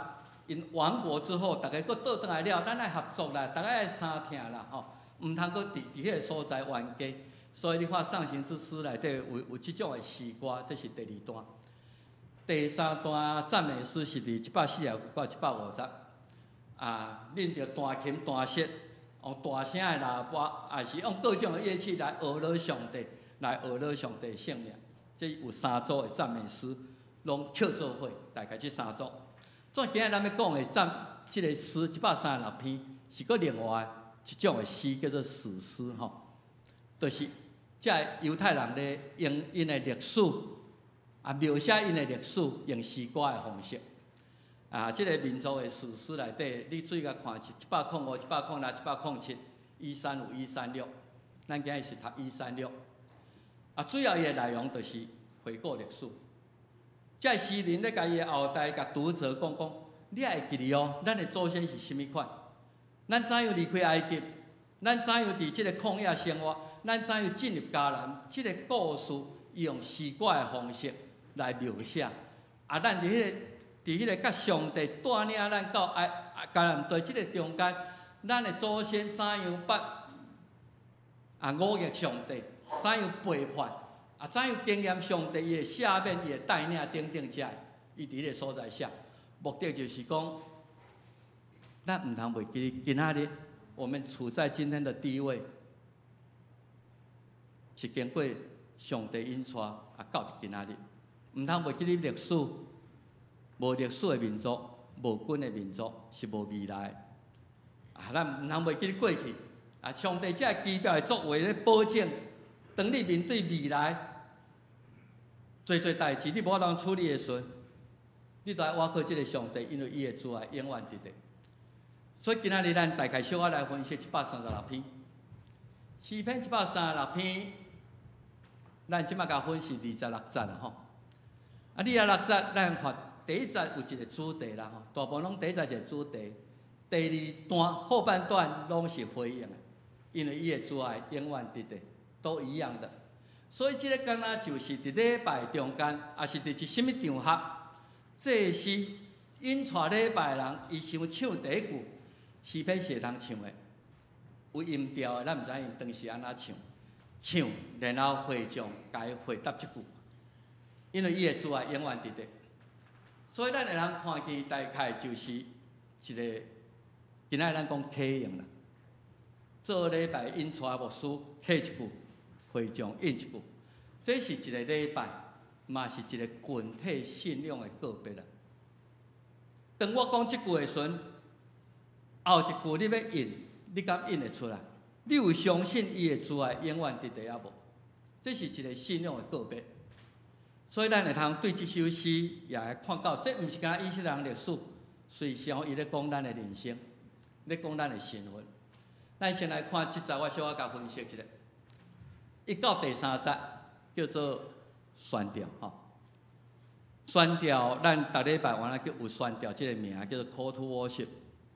𪜶亡國之後，逐家閣倒轉來了，咱愛合作啦，逐家愛相疼啦，吼，毋通閣佇佇彼个所在冤家。所以你看上行之詩內底有有這種的詩歌，這是第二段。第三段讚美詩是佇140到150，啊，恁著彈琴彈瑟，用大聲的喇叭，抑是用各種的樂器來呵咾上帝，來呵咾上帝聖名。這有三組的讚美詩，攏抾做伙，大概這三組。總今仔咱欲講的讚，這个詩136篇，是閣另外一種的詩，叫做史詩吼，就是這个猶太人咧用𪜶的歷史。啊，描寫𪜶的歷史，用詩歌的方式。啊，這个民族的史詩內底，你注意共看是105、106、107、135、136。咱今日是讀一三六。啊，主要伊的內容就是回顧歷史。這个詩人咧，共伊的後代共讀者講講，你愛會記得哦，咱的祖先是啥物款？咱怎樣離開埃及？咱怎樣佇這个曠野生活？咱怎樣進入迦南？這个故事，伊用詩歌的方式來描寫。啊，咱佇彼个佮上帝帶領咱到埃迦南地這个中間，咱的祖先怎樣捌啊忤逆上帝？怎樣背叛？啊，怎樣經驗上帝伊的赦免、伊的帶領等等遮，伊佇彼个所在寫，目的就是講，咱毋通袂記今仔日我們處在今天的地位，是經過上帝引帶啊到佇今仔日，毋通袂記得歷史，無歷史的民族，無根的民族是無未來的。啊，咱毋通袂記得過去，啊，上帝這个奇妙的作為咧保證，當你面對未來濟濟代誌，你無法度處理的時陣，你就愛倚靠這个上帝，因為伊的慈愛永遠佇咧。所以今仔日咱大概小可來分析136篇，詩篇一百三十六篇，咱這擺共分析26節啦吼。啊，26節咱看第一節有一個主題啦吼，大部分攏第一節一個主題，第二段後半段攏是回應的，因為伊的慈愛永遠佇咧，都一樣的。所以這个敢若就是佇禮拜中間，抑是佇一啥物場合，祭司引帶禮拜的人，伊想唱第一句詩篇是會通唱的，有音調的，咱毋知𪜶當時按怎唱，唱，然後會眾共伊回答這句，因為伊的慈愛永遠佇咧，所以咱會通看見大概就是一个，今仔日咱講啟應啦，做禮拜引帶牧師啟一句，會眾應一句，這是一個禮拜，嘛是一個群體信仰的告別啦。當我講這句的時陣，後一句你欲應，你敢應會出來？你有相信伊的慈愛永遠佇咧抑無？這是一個信仰的告別。所以咱會通對這首詩也會看到，這毋是干焦以色列人歷史，隨時伊咧講咱的人生，咧講咱的身份。咱先來看這節，我小可共分析一下。一到第三節叫做宣召吼。宣召，咱逐禮拜原來叫有宣召這个名，叫做 Call to Worship，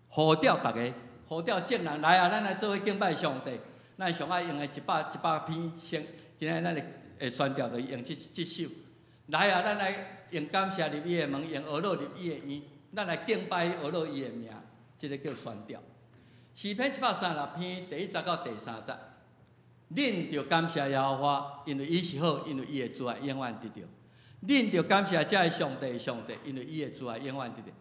呼召逐家，呼召眾人來啊！咱來做伙敬拜上帝。咱上愛用的一百一百篇聖，今仔日咱會宣召就用這首。來啊！咱來用感謝入伊的門，用呵咾入伊的院，咱來敬拜呵咾伊的名，這个叫宣召。詩篇136篇第一節到第三節，恁著感謝耶和華，因為伊是好，因為伊的慈愛永遠佇著。恁著感謝這个上帝的上帝，因為伊的慈愛永遠佇著。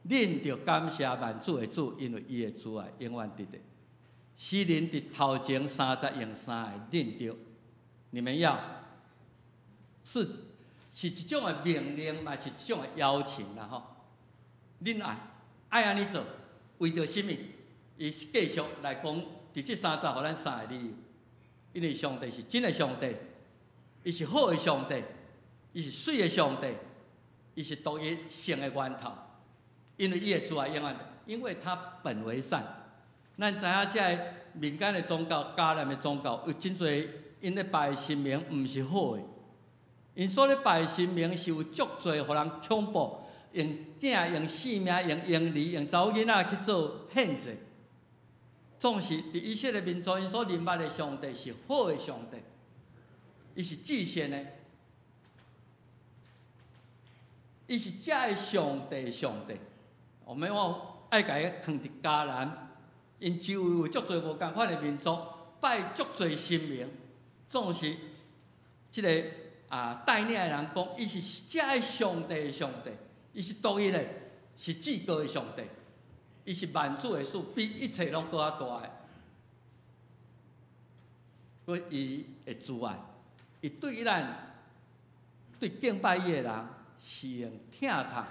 恁著感謝萬主的主，因為伊的慈愛永遠佇著。詩人佇頭前三節用三个恁著，你們要是一種的命令，嘛是一種的邀請啦吼。恁愛按呢做，為著啥物？伊繼續來講，佇這三節予咱三个理由。因為上帝是真的上帝，伊是好的上帝，伊是媠的上帝，伊是獨一性的源頭。因為伊的慈愛永遠，因為他本為善。咱知影這个民間的宗教、迦南的宗教有真濟，𪜶咧拜的神明毋是好的。𪜶所咧拜的神明是有足濟，予人恐怖，用囝、用性命、用嬰兒、用查某囡仔去做獻祭。總是佇以色列民族，𪜶所認捌的上帝是好的上帝，伊是至善的，伊是這个上帝的上帝。我們我愛共伊囥佇迦南，𪜶周圍有足濟無仝款的民族，拜足濟神明，總是這个啊帶領的人講，伊是這个上帝的上帝，伊是獨一的，是至高的上帝。伊是萬主的主，比一切攏閣較大的。閣伊的慈愛，伊對咱對敬拜伊的人，是用疼痛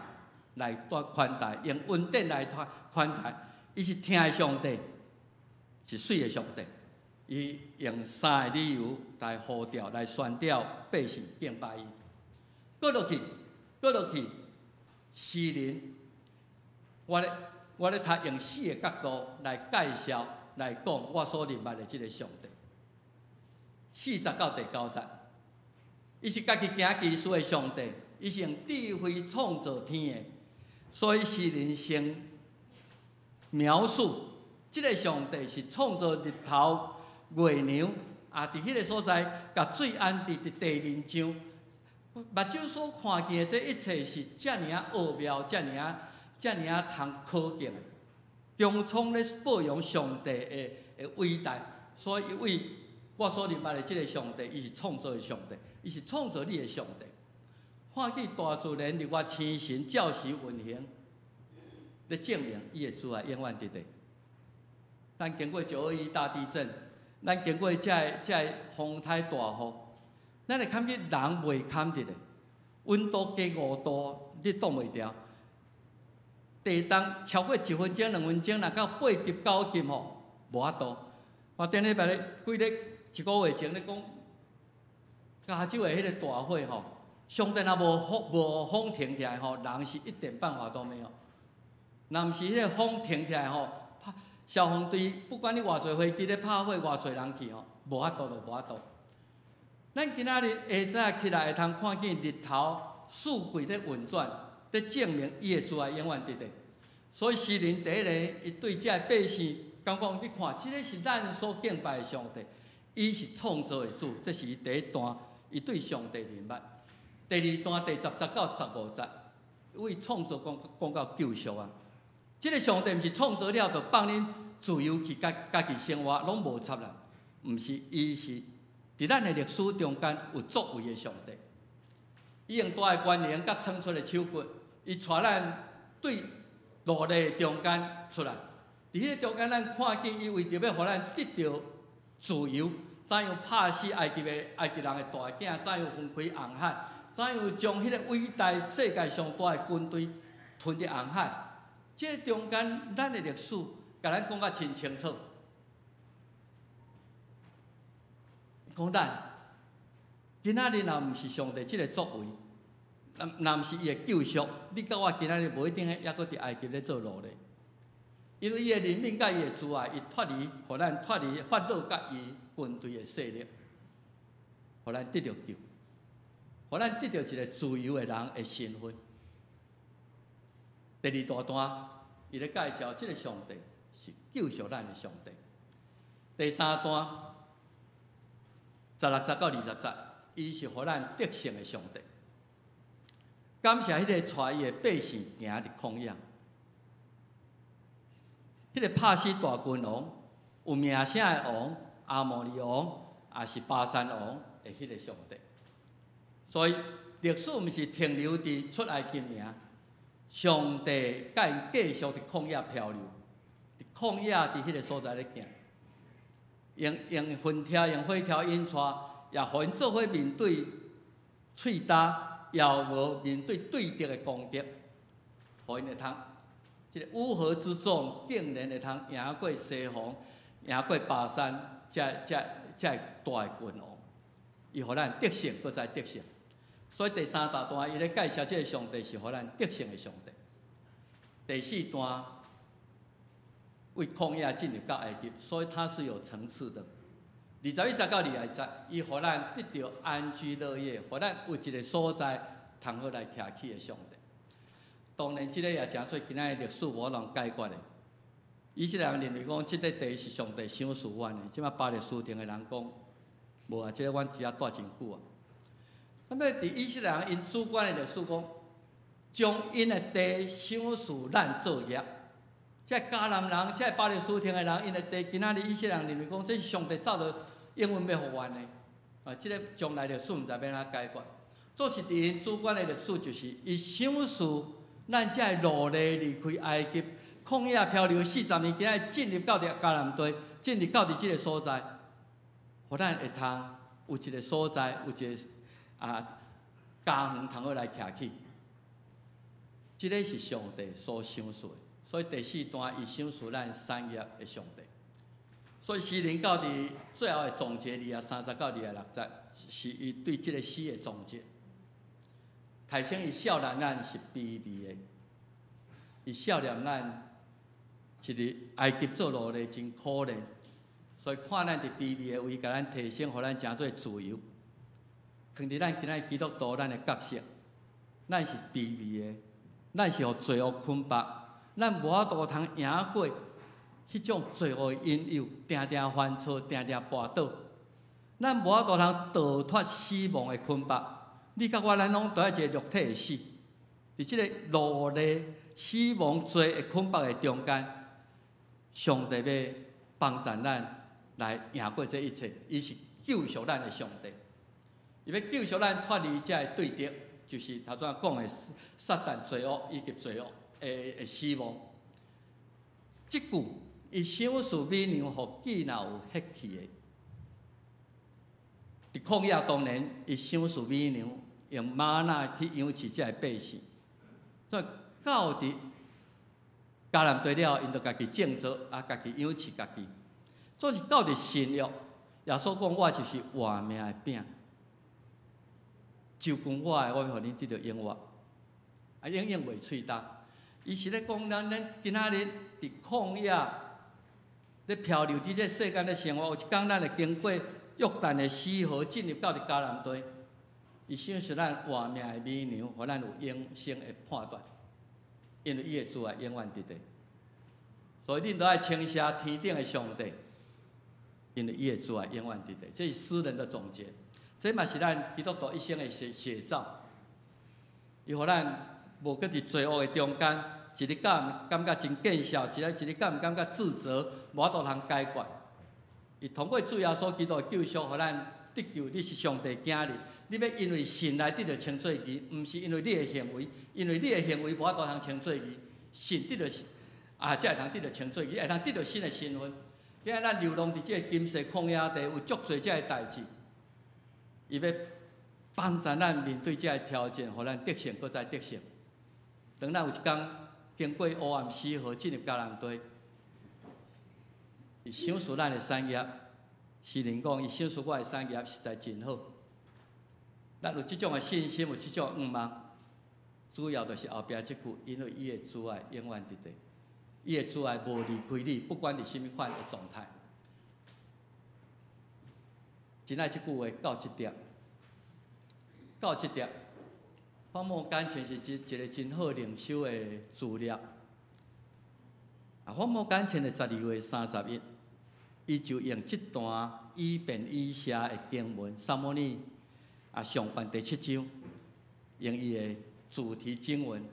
來寬待，用恩典來寬待。伊是疼的上帝，是媠的上帝。伊用三个理由來呼召、來宣召百姓敬拜伊。閣落去，閣落去，詩人，我咧讀用四个角度來介紹，來講我所認捌的這个上帝。40到第9節，伊是家己行奇事的上帝，伊是用智慧創造天的，所以詩人先描述這个上帝是創造日頭、月娘，啊，佇彼个所在，共水安置佇地面上，目睭所看見的這一切是遮爾仔奧妙，遮爾仔、遮爾仔通可敬的。穹蒼咧報揚上帝的偉大，所以為我所認捌的這个上帝，伊是創造的上帝，伊是創造你的上帝。看見大自然日月星辰照時運行，咧證明伊的慈愛永遠佇咧。咱經過9·21大地震，咱經過這个風颱大雨，咱會感覺人袂堪得的，溫度加5度，你擋袂牢。地動超過1分鐘、2分鐘，若到8級、9級吼，無法度。我頂禮拜咧幾日一個月前咧講，加州的彼个大火吼，上帝若無風停起來吼，人是一點辦法都沒有。若毋是彼个風停起來吼，消防隊不管你偌濟飛機咧拍火，偌濟人去吼，無法度就無法度。咱今仔日下早起來會通看見日頭四季咧運轉，咧證明伊的慈愛永遠佇咧。所以詩人第一个，伊對這个百姓講講，你看，這个是咱所敬拜的上帝，伊是創造的主，這是伊第一段，伊對上帝認捌。第二段第10節到15節，為創造講講到救贖啊！這个上帝毋是創造了就放恁自由去家家己生活，攏無插啦。毋是，伊是佇咱的歷史中間有作為的上帝。伊用大的權能佮伸出的手骨，伊帶咱對奴隸中間出來。佇彼個中間，咱看見伊為著欲予咱得著自由，怎樣拍死埃及人的大囝，怎樣分開紅海，怎樣將彼个偉大世界上大的軍隊吞佇紅海。這个中間，咱的歷史共咱講甲真清楚。講咱今仔日若毋是上帝這个作為，若毋是伊的救贖，你佮我今仔日無一定猶閣佇埃及咧做奴隸。因為伊的憐憫佮伊的慈愛，伊脫離，予咱脫離法老佮伊軍隊的勢力，予咱得著救，予咱得著一个自由的人的身份。第二大段，伊咧介紹這个上帝是救贖咱的上帝。第三段，16節到20節，伊是予咱得勝的上帝。感謝彼个帶伊的百姓行佇曠野，彼个拍死大君王，有名聲的王，亞摩利王，也是巴珊王的彼个上帝。所以歷史毋是停留佇出埃及爾，上帝共𪜶繼續佇曠野漂流，佇曠野佇彼个所在咧行，用雲柱、用火柱引帶，也予𪜶做伙面對喙焦，也無面對對敵的攻擊，予𪜶會通，這个烏合之眾竟然會通贏過西宏，贏過巴珊，這大的君王，伊予咱得勝，閣再得勝。所以第三大段，伊咧介紹這个上帝是予咱得勝的上帝。第四段為曠野進入到埃及，所以它是有層次的。21節到22節，伊予咱得著安居樂業，予咱有一个所在通好來徛起的上帝。當然，這个也誠做今仔日歷史無法度解決的。以色列人認為講，這塊地是上帝賞賜阮的。這擺巴勒斯坦的人講，無啊，這个阮遮蹛真久啊。咁欲佇以色列人𪜶主觀的歷史講，將𪜶的地賞賜咱做業。這迦南人，這巴勒斯坦的人，𪜶的地今仔日以色列人認為講，這是上帝早就應允欲予阮的。啊，這个將來歷史毋知欲按怎解決。做是佇𪜶主觀的歷史，就是伊賞賜咱這个奴隸離開埃及，曠野漂流40年，今仔日進入到佇迦南地，進入到佇這个所在，予咱會通有一个所在，有一个家園通好來徛起。這个是上帝所賞賜的，所以第四段伊賞賜咱產業的上帝。所以詩人到佇最後的總結23節到26節，是伊對這个詩的總結。提醒伊少年咱是卑微的，伊少年咱是佇埃及做奴隸真可憐，所以看咱佇卑微的位，共咱提升，予咱成做自由。囥佇咱今仔基督徒咱的角色，咱是卑微的，咱是予罪惡捆縛，咱無法度通贏過彼種罪惡的引誘，定定犯錯，定定跋倒。咱無法度通逃脫死亡的捆縛。你佮我，咱攏都佇一个肉體的死，佇這个奴隸死亡罪的捆縛的中間，上帝欲幫助咱來贏過這一切。伊是救贖咱的上帝，伊欲救贖咱脫離這个對敵，就是頭先講的撒旦罪惡以及罪惡的死亡。這句伊賞賜美糧，予飢若有血氣的。佇曠野當然，伊賞賜美糧，用嗎哪去養飼這个百姓。所以到佇迦南地了，𪜶就家己種作，啊，家己養飼家己。總是到佇新約，耶穌講我就是活命的餅，就近我的，我欲予恁得著永活，啊，永遠袂喙焦。伊是咧講咱今仔日佇曠野咧漂流佇這世間咧生活，有一工咱會經過約旦的死河，進入到佇迦南地。伊賞賜咱活命的美糧，予咱有永生的判斷，因為伊的慈愛永遠佇咧。所以恁都愛稱謝天頂的上帝，因為伊的慈愛永遠佇咧。這是詩人的總結，這嘛是咱基督徒一生的寫照。伊予咱無閣佇罪惡的中間，一日敢感覺真見笑，一日一日敢感覺自責，無法度通解決。伊通過主耶穌基督的救贖，予咱得救。你是上帝囝兒，你欲因為信來得著稱做義，毋是因為你的行為，因為你的行為無法度通稱做義。信得著啊，才會通得著稱做義，會通得著新的身份。今仔咱流浪佇這個今世曠野地，有足濟這个代誌，伊欲幫助咱面對這个挑戰，予咱得勝，閣再得勝。當咱有一工經過黑暗死河進入迦南地，伊賞賜咱的產業，詩人講伊賞賜我的產業實在真好。咱有這種的信心，有這種的願望，主要就是後壁這句，因為伊的慈愛永遠佇咧，伊的慈愛無離開你，不管佇啥物款的狀態。真愛這句話到這點，到這點，荒漠甘泉是一個真好靈修的資料。啊，荒漠甘泉的12月31，伊就用這段以便以謝的經文，撒母耳啊上卷第七章，用伊的主題經文。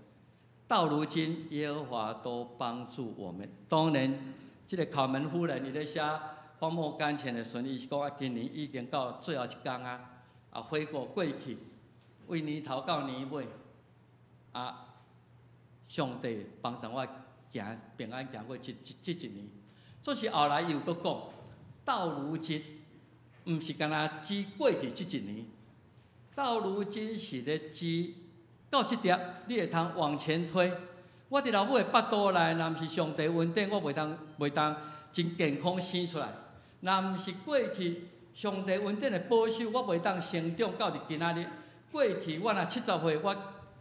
到如今，耶和華都幫助我們。當然，這個考門夫人伊咧寫荒漠甘泉的時陣，伊是講啊，今年已經到最後一工啊，啊，悔過過去，為年頭到年尾，啊，上帝幫助我行平安行過這一年。總是後來伊又閣講，到如今，毋是干焦指過去這一年，到如今是咧指到這點，你會通往前推。我佇老母的腹肚內，若毋是上帝恩典，我袂當真健康生出來。若毋是過去上帝恩典的保守，我袂當成長到佇今仔日。過去我若70歲，我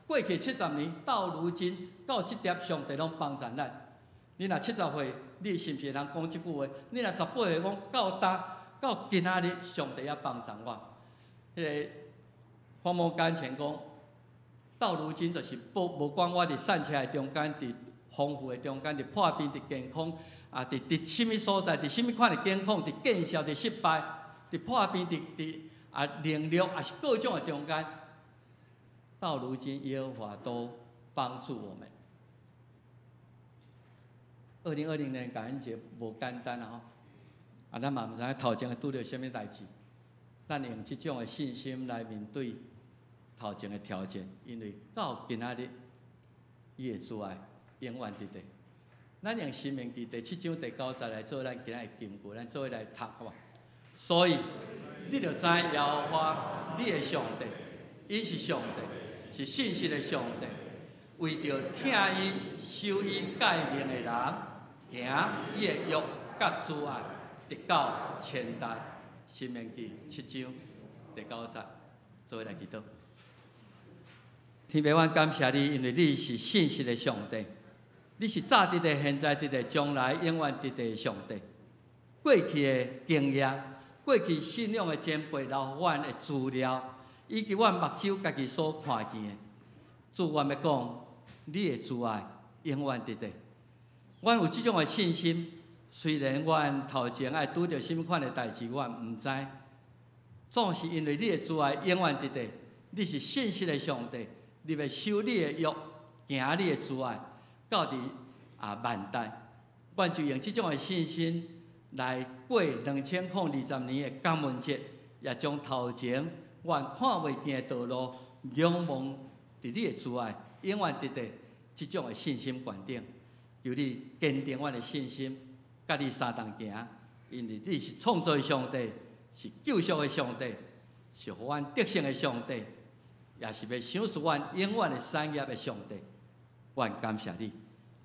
過去70年到如今到這點，上帝攏幫助咱。你若70歲，你是毋是會通講這句話？你若18歲，講到今到今仔日，上帝猶幫助我。彼个荒漠甘泉講，到如今就是無管我佇散車的中間，佇豐富的中間，佇破病，佇健康，啊，佇啥物所在，佇啥物款的健康，佇見效，佇失敗，佇破病，佇啊能力，抑是各種的中間，到如今耶和華都幫助我們。2020年感恩節無簡單啊吼，啊，咱嘛毋知影頭前會拄著啥物代誌，咱用這種的信心來面對頭前的挑戰，因為到今仔日，伊的慈愛永遠佇咧。咱用申命記第七章第九節來做咱今仔的金句，咱做伙來讀好無？所以，你著知耶和華你的上帝，伊是上帝，是信實的上帝，為著疼伊、守伊誡命的人，行伊的約佮慈愛，直到千代。申命記七章第九節，做伙來祈禱。天父，阮感謝你，因為你是信實的上帝，你是早佇咧、現在佇咧、將來永遠佇咧的上帝。過去的經驗，過去信仰的前輩留予阮的資料，以及阮目睭家己所看見的，主，阮欲講，你的慈愛永遠佇咧。阮有這種的信心，雖然阮頭前愛拄著啥物款的代誌，阮毋知，總是因為你的慈愛永遠佇咧，你是信實的上帝。你欲守你的約，行你的慈愛，到佇萬代，阮就用這種的信心來過2020年的感恩節，也將頭前阮看袂見的道路仰望佇你的慈愛，永遠佇咧這種的信心懸頂，求你堅定阮的信心，佮你相同行，因為你是創造的上帝，是救贖的上帝，是予阮得勝的上帝。也是欲賞賜阮永遠的產業的上帝，阮感謝你，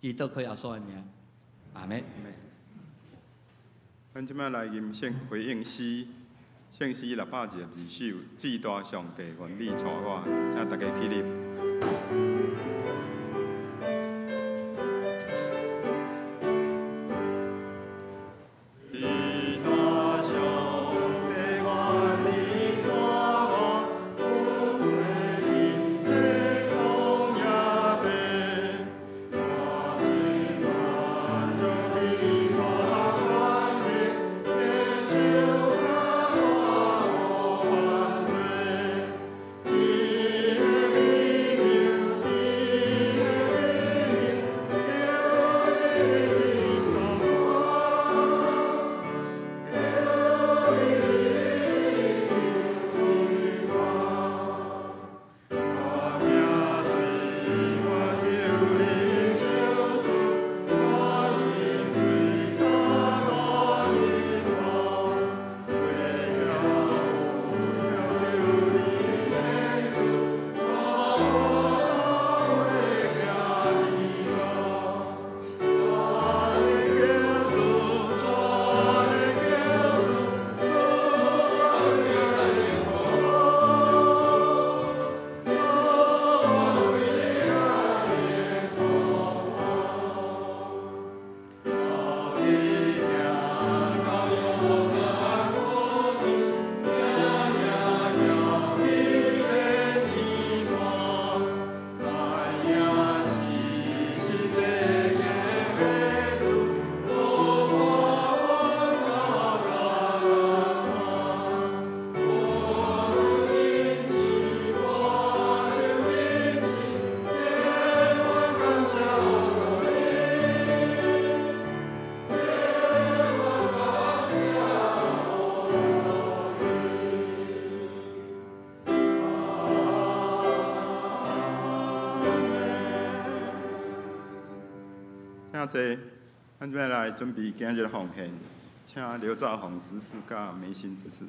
祈禱靠耶穌的名，阿們。咱這擺來吟聖回應詩，聖詩622首，至大上帝願你帶我，請大家起立。请坐，咱欲来准备今日奉献，请刘兆宏执事佮梅心执事。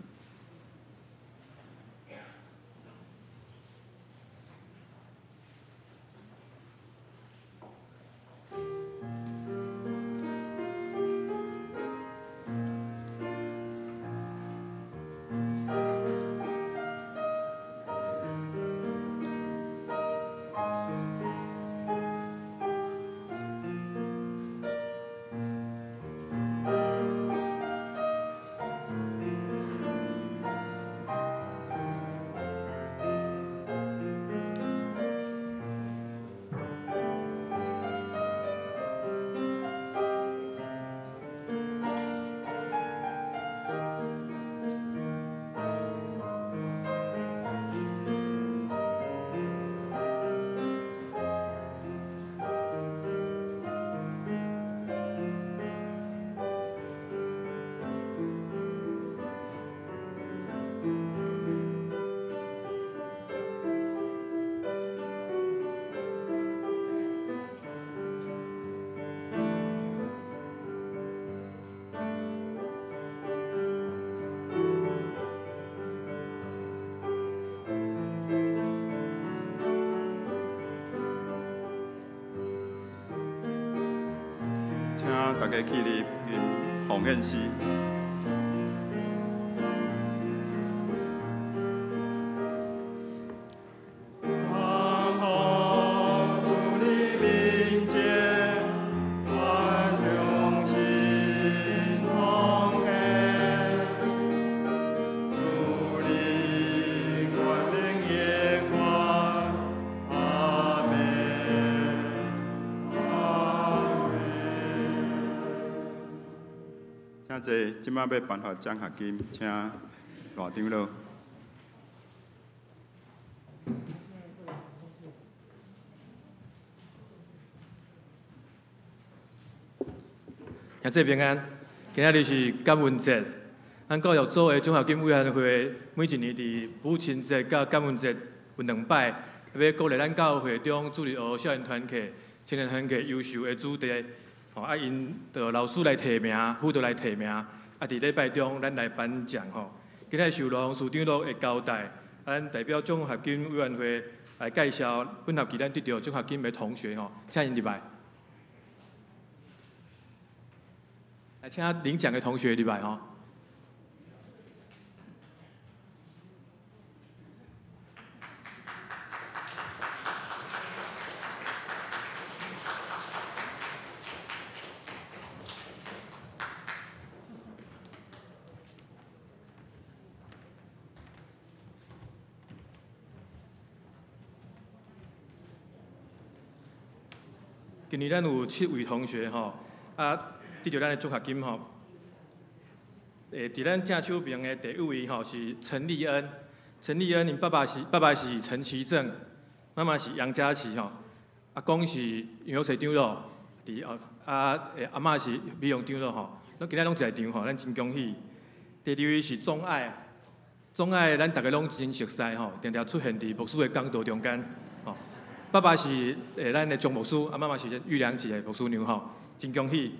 请大家起立，吟奉献诗。濟，這擺欲頒發獎學金，請賴長老。兄弟平安，今仔日是感恩節，咱教育組的獎學金委員會每一年佇母親節佮感恩節有兩擺，欲鼓勵咱教會中主日學少年團契、青年團契優秀的子弟，吼啊𪜶就老師來提名，輔導來提名，啊佇禮拜中咱來頒獎吼。今仔日受羅宏司長老的交代，咱代表獎學金委員會來介紹本學期咱得著獎學金的同學吼，請𪜶入來。來，請領獎的同學入來吼。今年咱有七位同學吼，啊，得著咱的獎學金吼。佇咱正手爿的第一位吼是陳立恩，陳立恩𪜶爸爸是陳其正，媽媽是楊佳琪吼，阿公是楊玉翠長老，佇哦啊阿嬤是美容長老吼，攏今仔攏在場吼，咱真恭喜。第二位是鍾愛，鍾愛咱逐家攏真熟似吼，定定出現佇牧師的講道中間吼。爸爸是咱的張牧師，啊媽媽是玉良姐的牧師娘吼，真恭喜。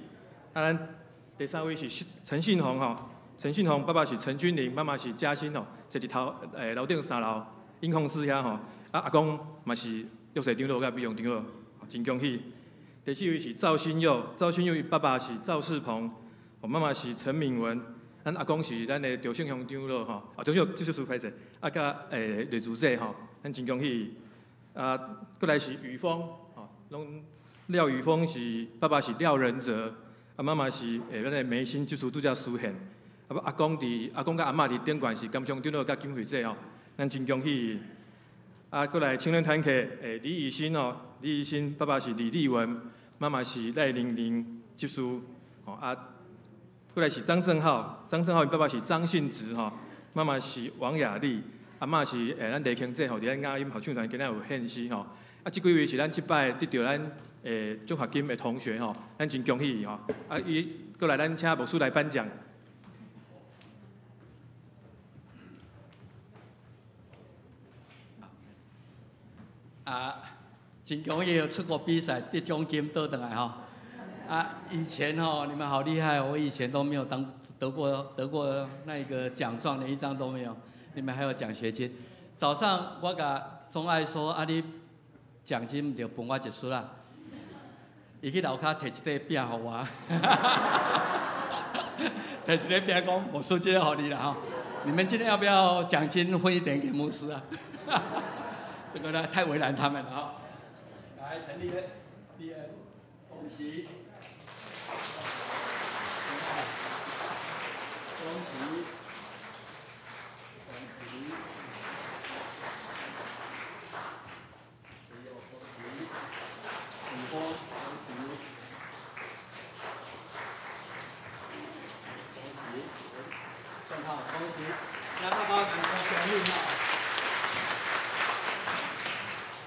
啊，咱第三位是陳信宏吼，陳信宏爸爸是陳君玲，媽媽是嘉欣吼，坐佇頭樓頂三樓音控室遐吼。啊，阿公嘛是玉璽長老佮美容長老，真恭喜。第四位是趙新佑，趙新佑伊爸爸是趙世鵬，媽媽是陳敏文，咱阿公是咱的趙勝雄長老吼，啊，趙勝雄這就是歹勢，啊，佮李主席吼，咱真恭喜。啊，過來是雨峰，吼，攏廖雨峰是爸爸是廖仁哲，啊媽媽是咱的梅心技術拄才出現，啊阿公佇阿公佮阿嬤佇頂懸是甘松長老佮金惠姐吼，咱真恭喜。啊，過來青年團契李以欣哦，李以欣爸爸是李立文，媽媽是賴玲玲技術，吼啊，過來是張正浩，張正浩𪜶爸爸是張信植吼，媽媽是王雅麗。阿嬤是咱黎慶姐吼，佇咱雅音合唱團今仔有獻詩吼。啊，這幾位是咱這擺得著咱獎學金的同學吼，咱真恭喜伊吼。啊，伊過來咱請牧師來頒獎。啊，真恭喜出國比賽得獎金倒轉來吼。啊，以前吼你們好厲害，我以前都沒有當得過那個獎狀，連一張都沒有。你們還有獎學金。早上我共鍾愛說：啊，你獎金就分我一束啦。伊去樓跤提一塊餅予我，提一塊餅講：牧師這個予你啦吼。你們今天要不要獎金分一點給牧師啊？這個呢太為難他們了哈。來，陳立恩，立恩，恭喜，恭喜。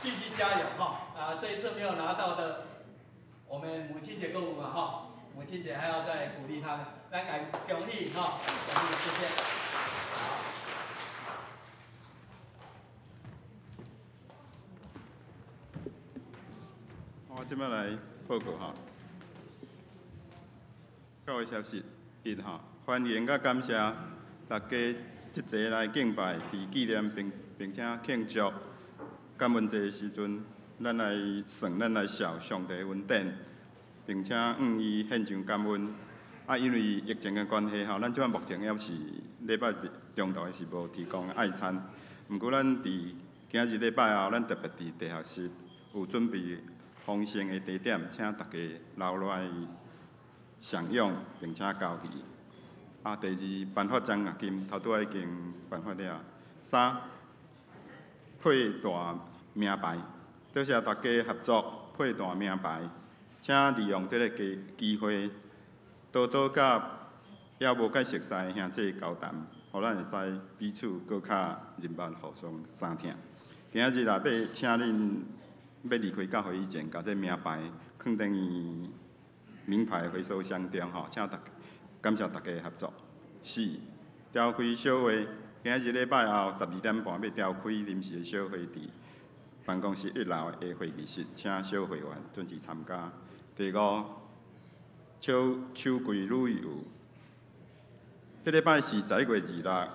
繼續加油哈！啊，這一次沒有拿到的，我們母親節購物嘛哈，母親節還要再鼓勵他們，來，來恭喜哈，恭喜，謝謝。好，我這擺來報告哈，教會消息一哈，歡迎佮感謝大家這齊來敬拜，佇紀念並且慶祝感恩節的時陣，咱來算，咱來數上帝的恩典，並且向伊獻上感恩。啊，因為疫情的關係吼，咱這擺目前猶是禮拜日中晝是無提供愛餐。毋過咱佇今日禮拜後，咱特別佇地下室有準備豐盛的茶點，請大家留落來享用，並且交誼。啊，第二，頒發獎學金，頭拄仔已經頒發了。三，佩戴名牌，多謝大家合作佩戴名牌，請利用這个機會，多多佮猶無佮熟似兄弟交談，予咱會使彼此閣較認捌，互相相疼。今仔日若欲請恁欲離開教會以前，共這名牌囥轉去名牌回收箱中吼，請大感謝大家合作。四，召開小會，今仔日禮拜後12點半欲召開臨時的小會，佇辦公室一樓的會議室，請小會員準時參加。第五，秋秋季旅遊，這禮拜是11月26，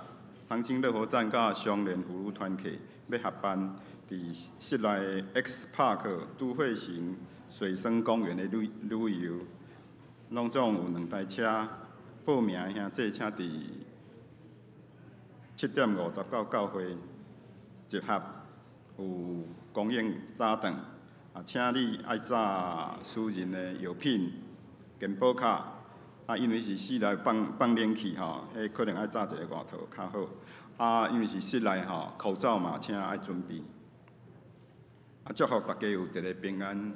長青樂活站佮雙連葫蘆團契欲合辦佇室內 X Park 都會型水生公園的旅旅遊，攏總有兩台車，報名的兄弟請佇7點50到教會集合，有供應早頓，啊，請你愛帶私人的藥品、健保卡，啊，因為是室內放放冷氣吼，彼可能愛罩一个外套較好。啊，因為是室內吼，口罩嘛，請愛準備。啊，祝福大家有一个平安、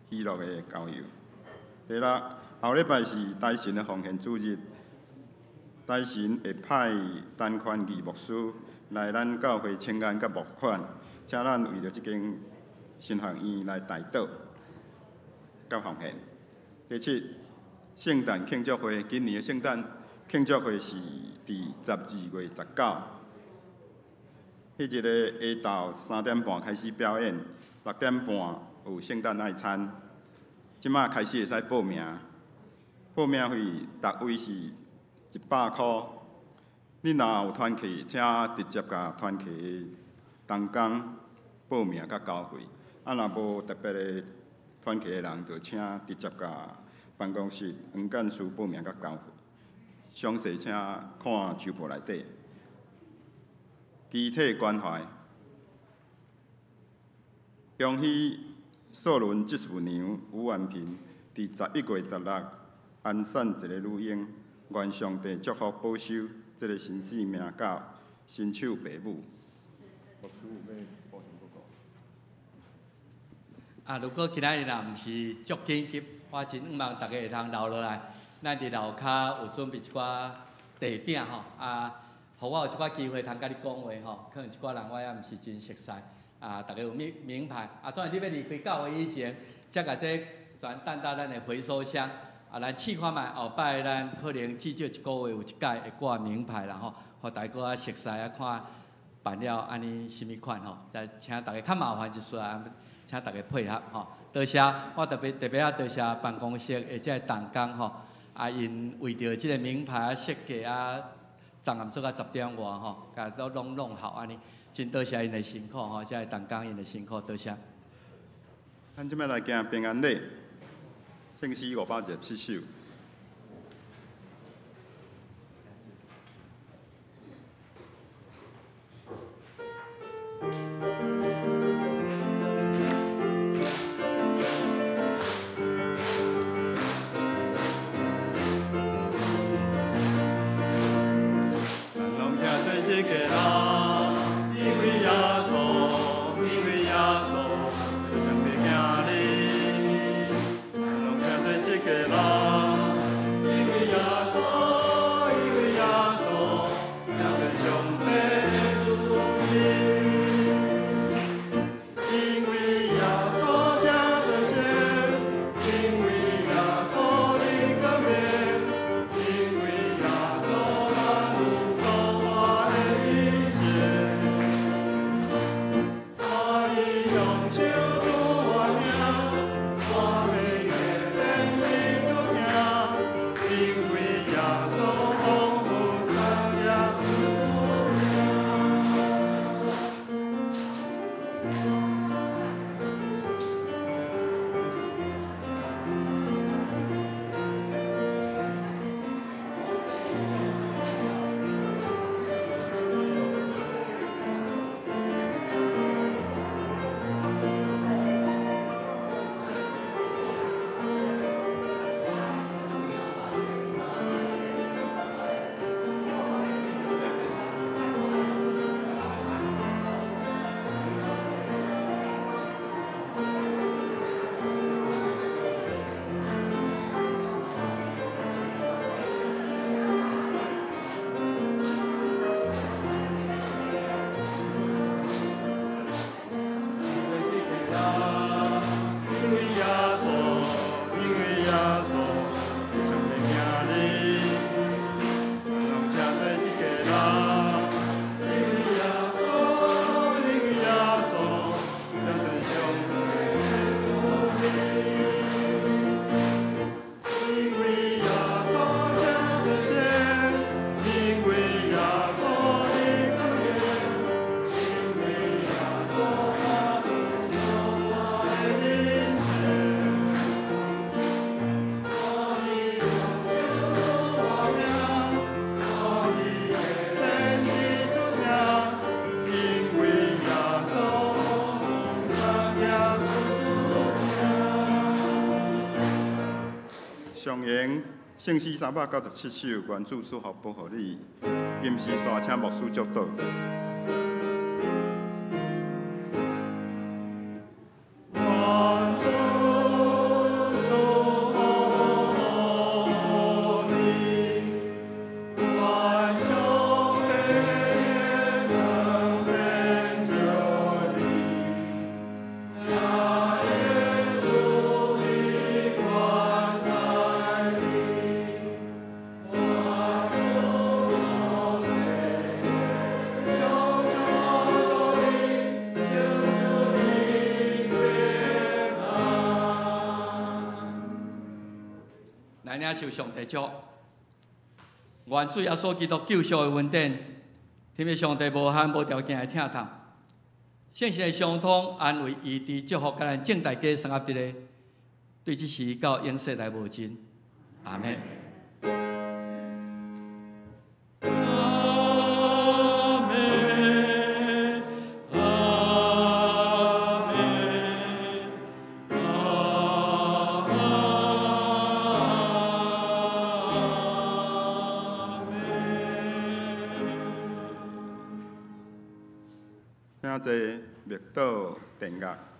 喜樂的郊遊。第六，後禮拜是大神的奉獻主日，大神會派陳寬義牧師來咱教會請願佮募款，請咱為著這間神學院來代禱佮奉獻。第七，聖誕慶祝會，今年的聖誕慶祝會是佇12月19，彼日的下晝3點半開始表演，6點半有聖誕愛餐。這馬開始會使報名，報名費逐位是100箍。你若有團契，請直接共團契的同工報名佮交費。啊，若無特別的團契的人，就請直接共辦公室黃幹事報名佮交費。詳細請看週報內底。肢體關懷，恭喜素倫執事娘吳婉萍佇11月16安產一个女嬰，願上帝祝福保守這个新生命佮神手爸母。牧師有欲補充報告？啊，如果今仔日若毋是足緊急，我真向望大家會通留落來。咱佇樓跤有準備一寡茶餅吼，啊，予我有一寡機會通佮你講話吼。可能一寡人我也毋是真熟似，啊，大家有名名牌，啊，總是你欲離開教會以前，才共這全擲到咱的回收箱，啊，咱試看覓，後擺咱可能至少一个月有一擺會掛名牌啦吼，予大家較熟似啊，看辦了按呢啥物款吼，再請大家較麻煩一絲啊，請大家配合吼。多謝，我特別特別愛多謝辦公室的這个同工吼。啊，𪜶為著這个名牌設計啊，昨暗做到10點外吼，共都攏弄好按呢，真多謝𪜶的辛苦吼，這个同工𪜶的辛苦，多謝。咱這擺來行平安禮，聖詩527首。咱上演圣诗397首，愿主赐福保护你。金丝山，请牧师祝祷。受上帝祝，愿主耶稣基督救赎的恩典，天父上帝无限无条件的疼痛，圣神的相通、安慰、医治、祝福，佮咱众大家生活伫咧，对这时到永世来无尽。阿们。请坐，默祷、奠乐。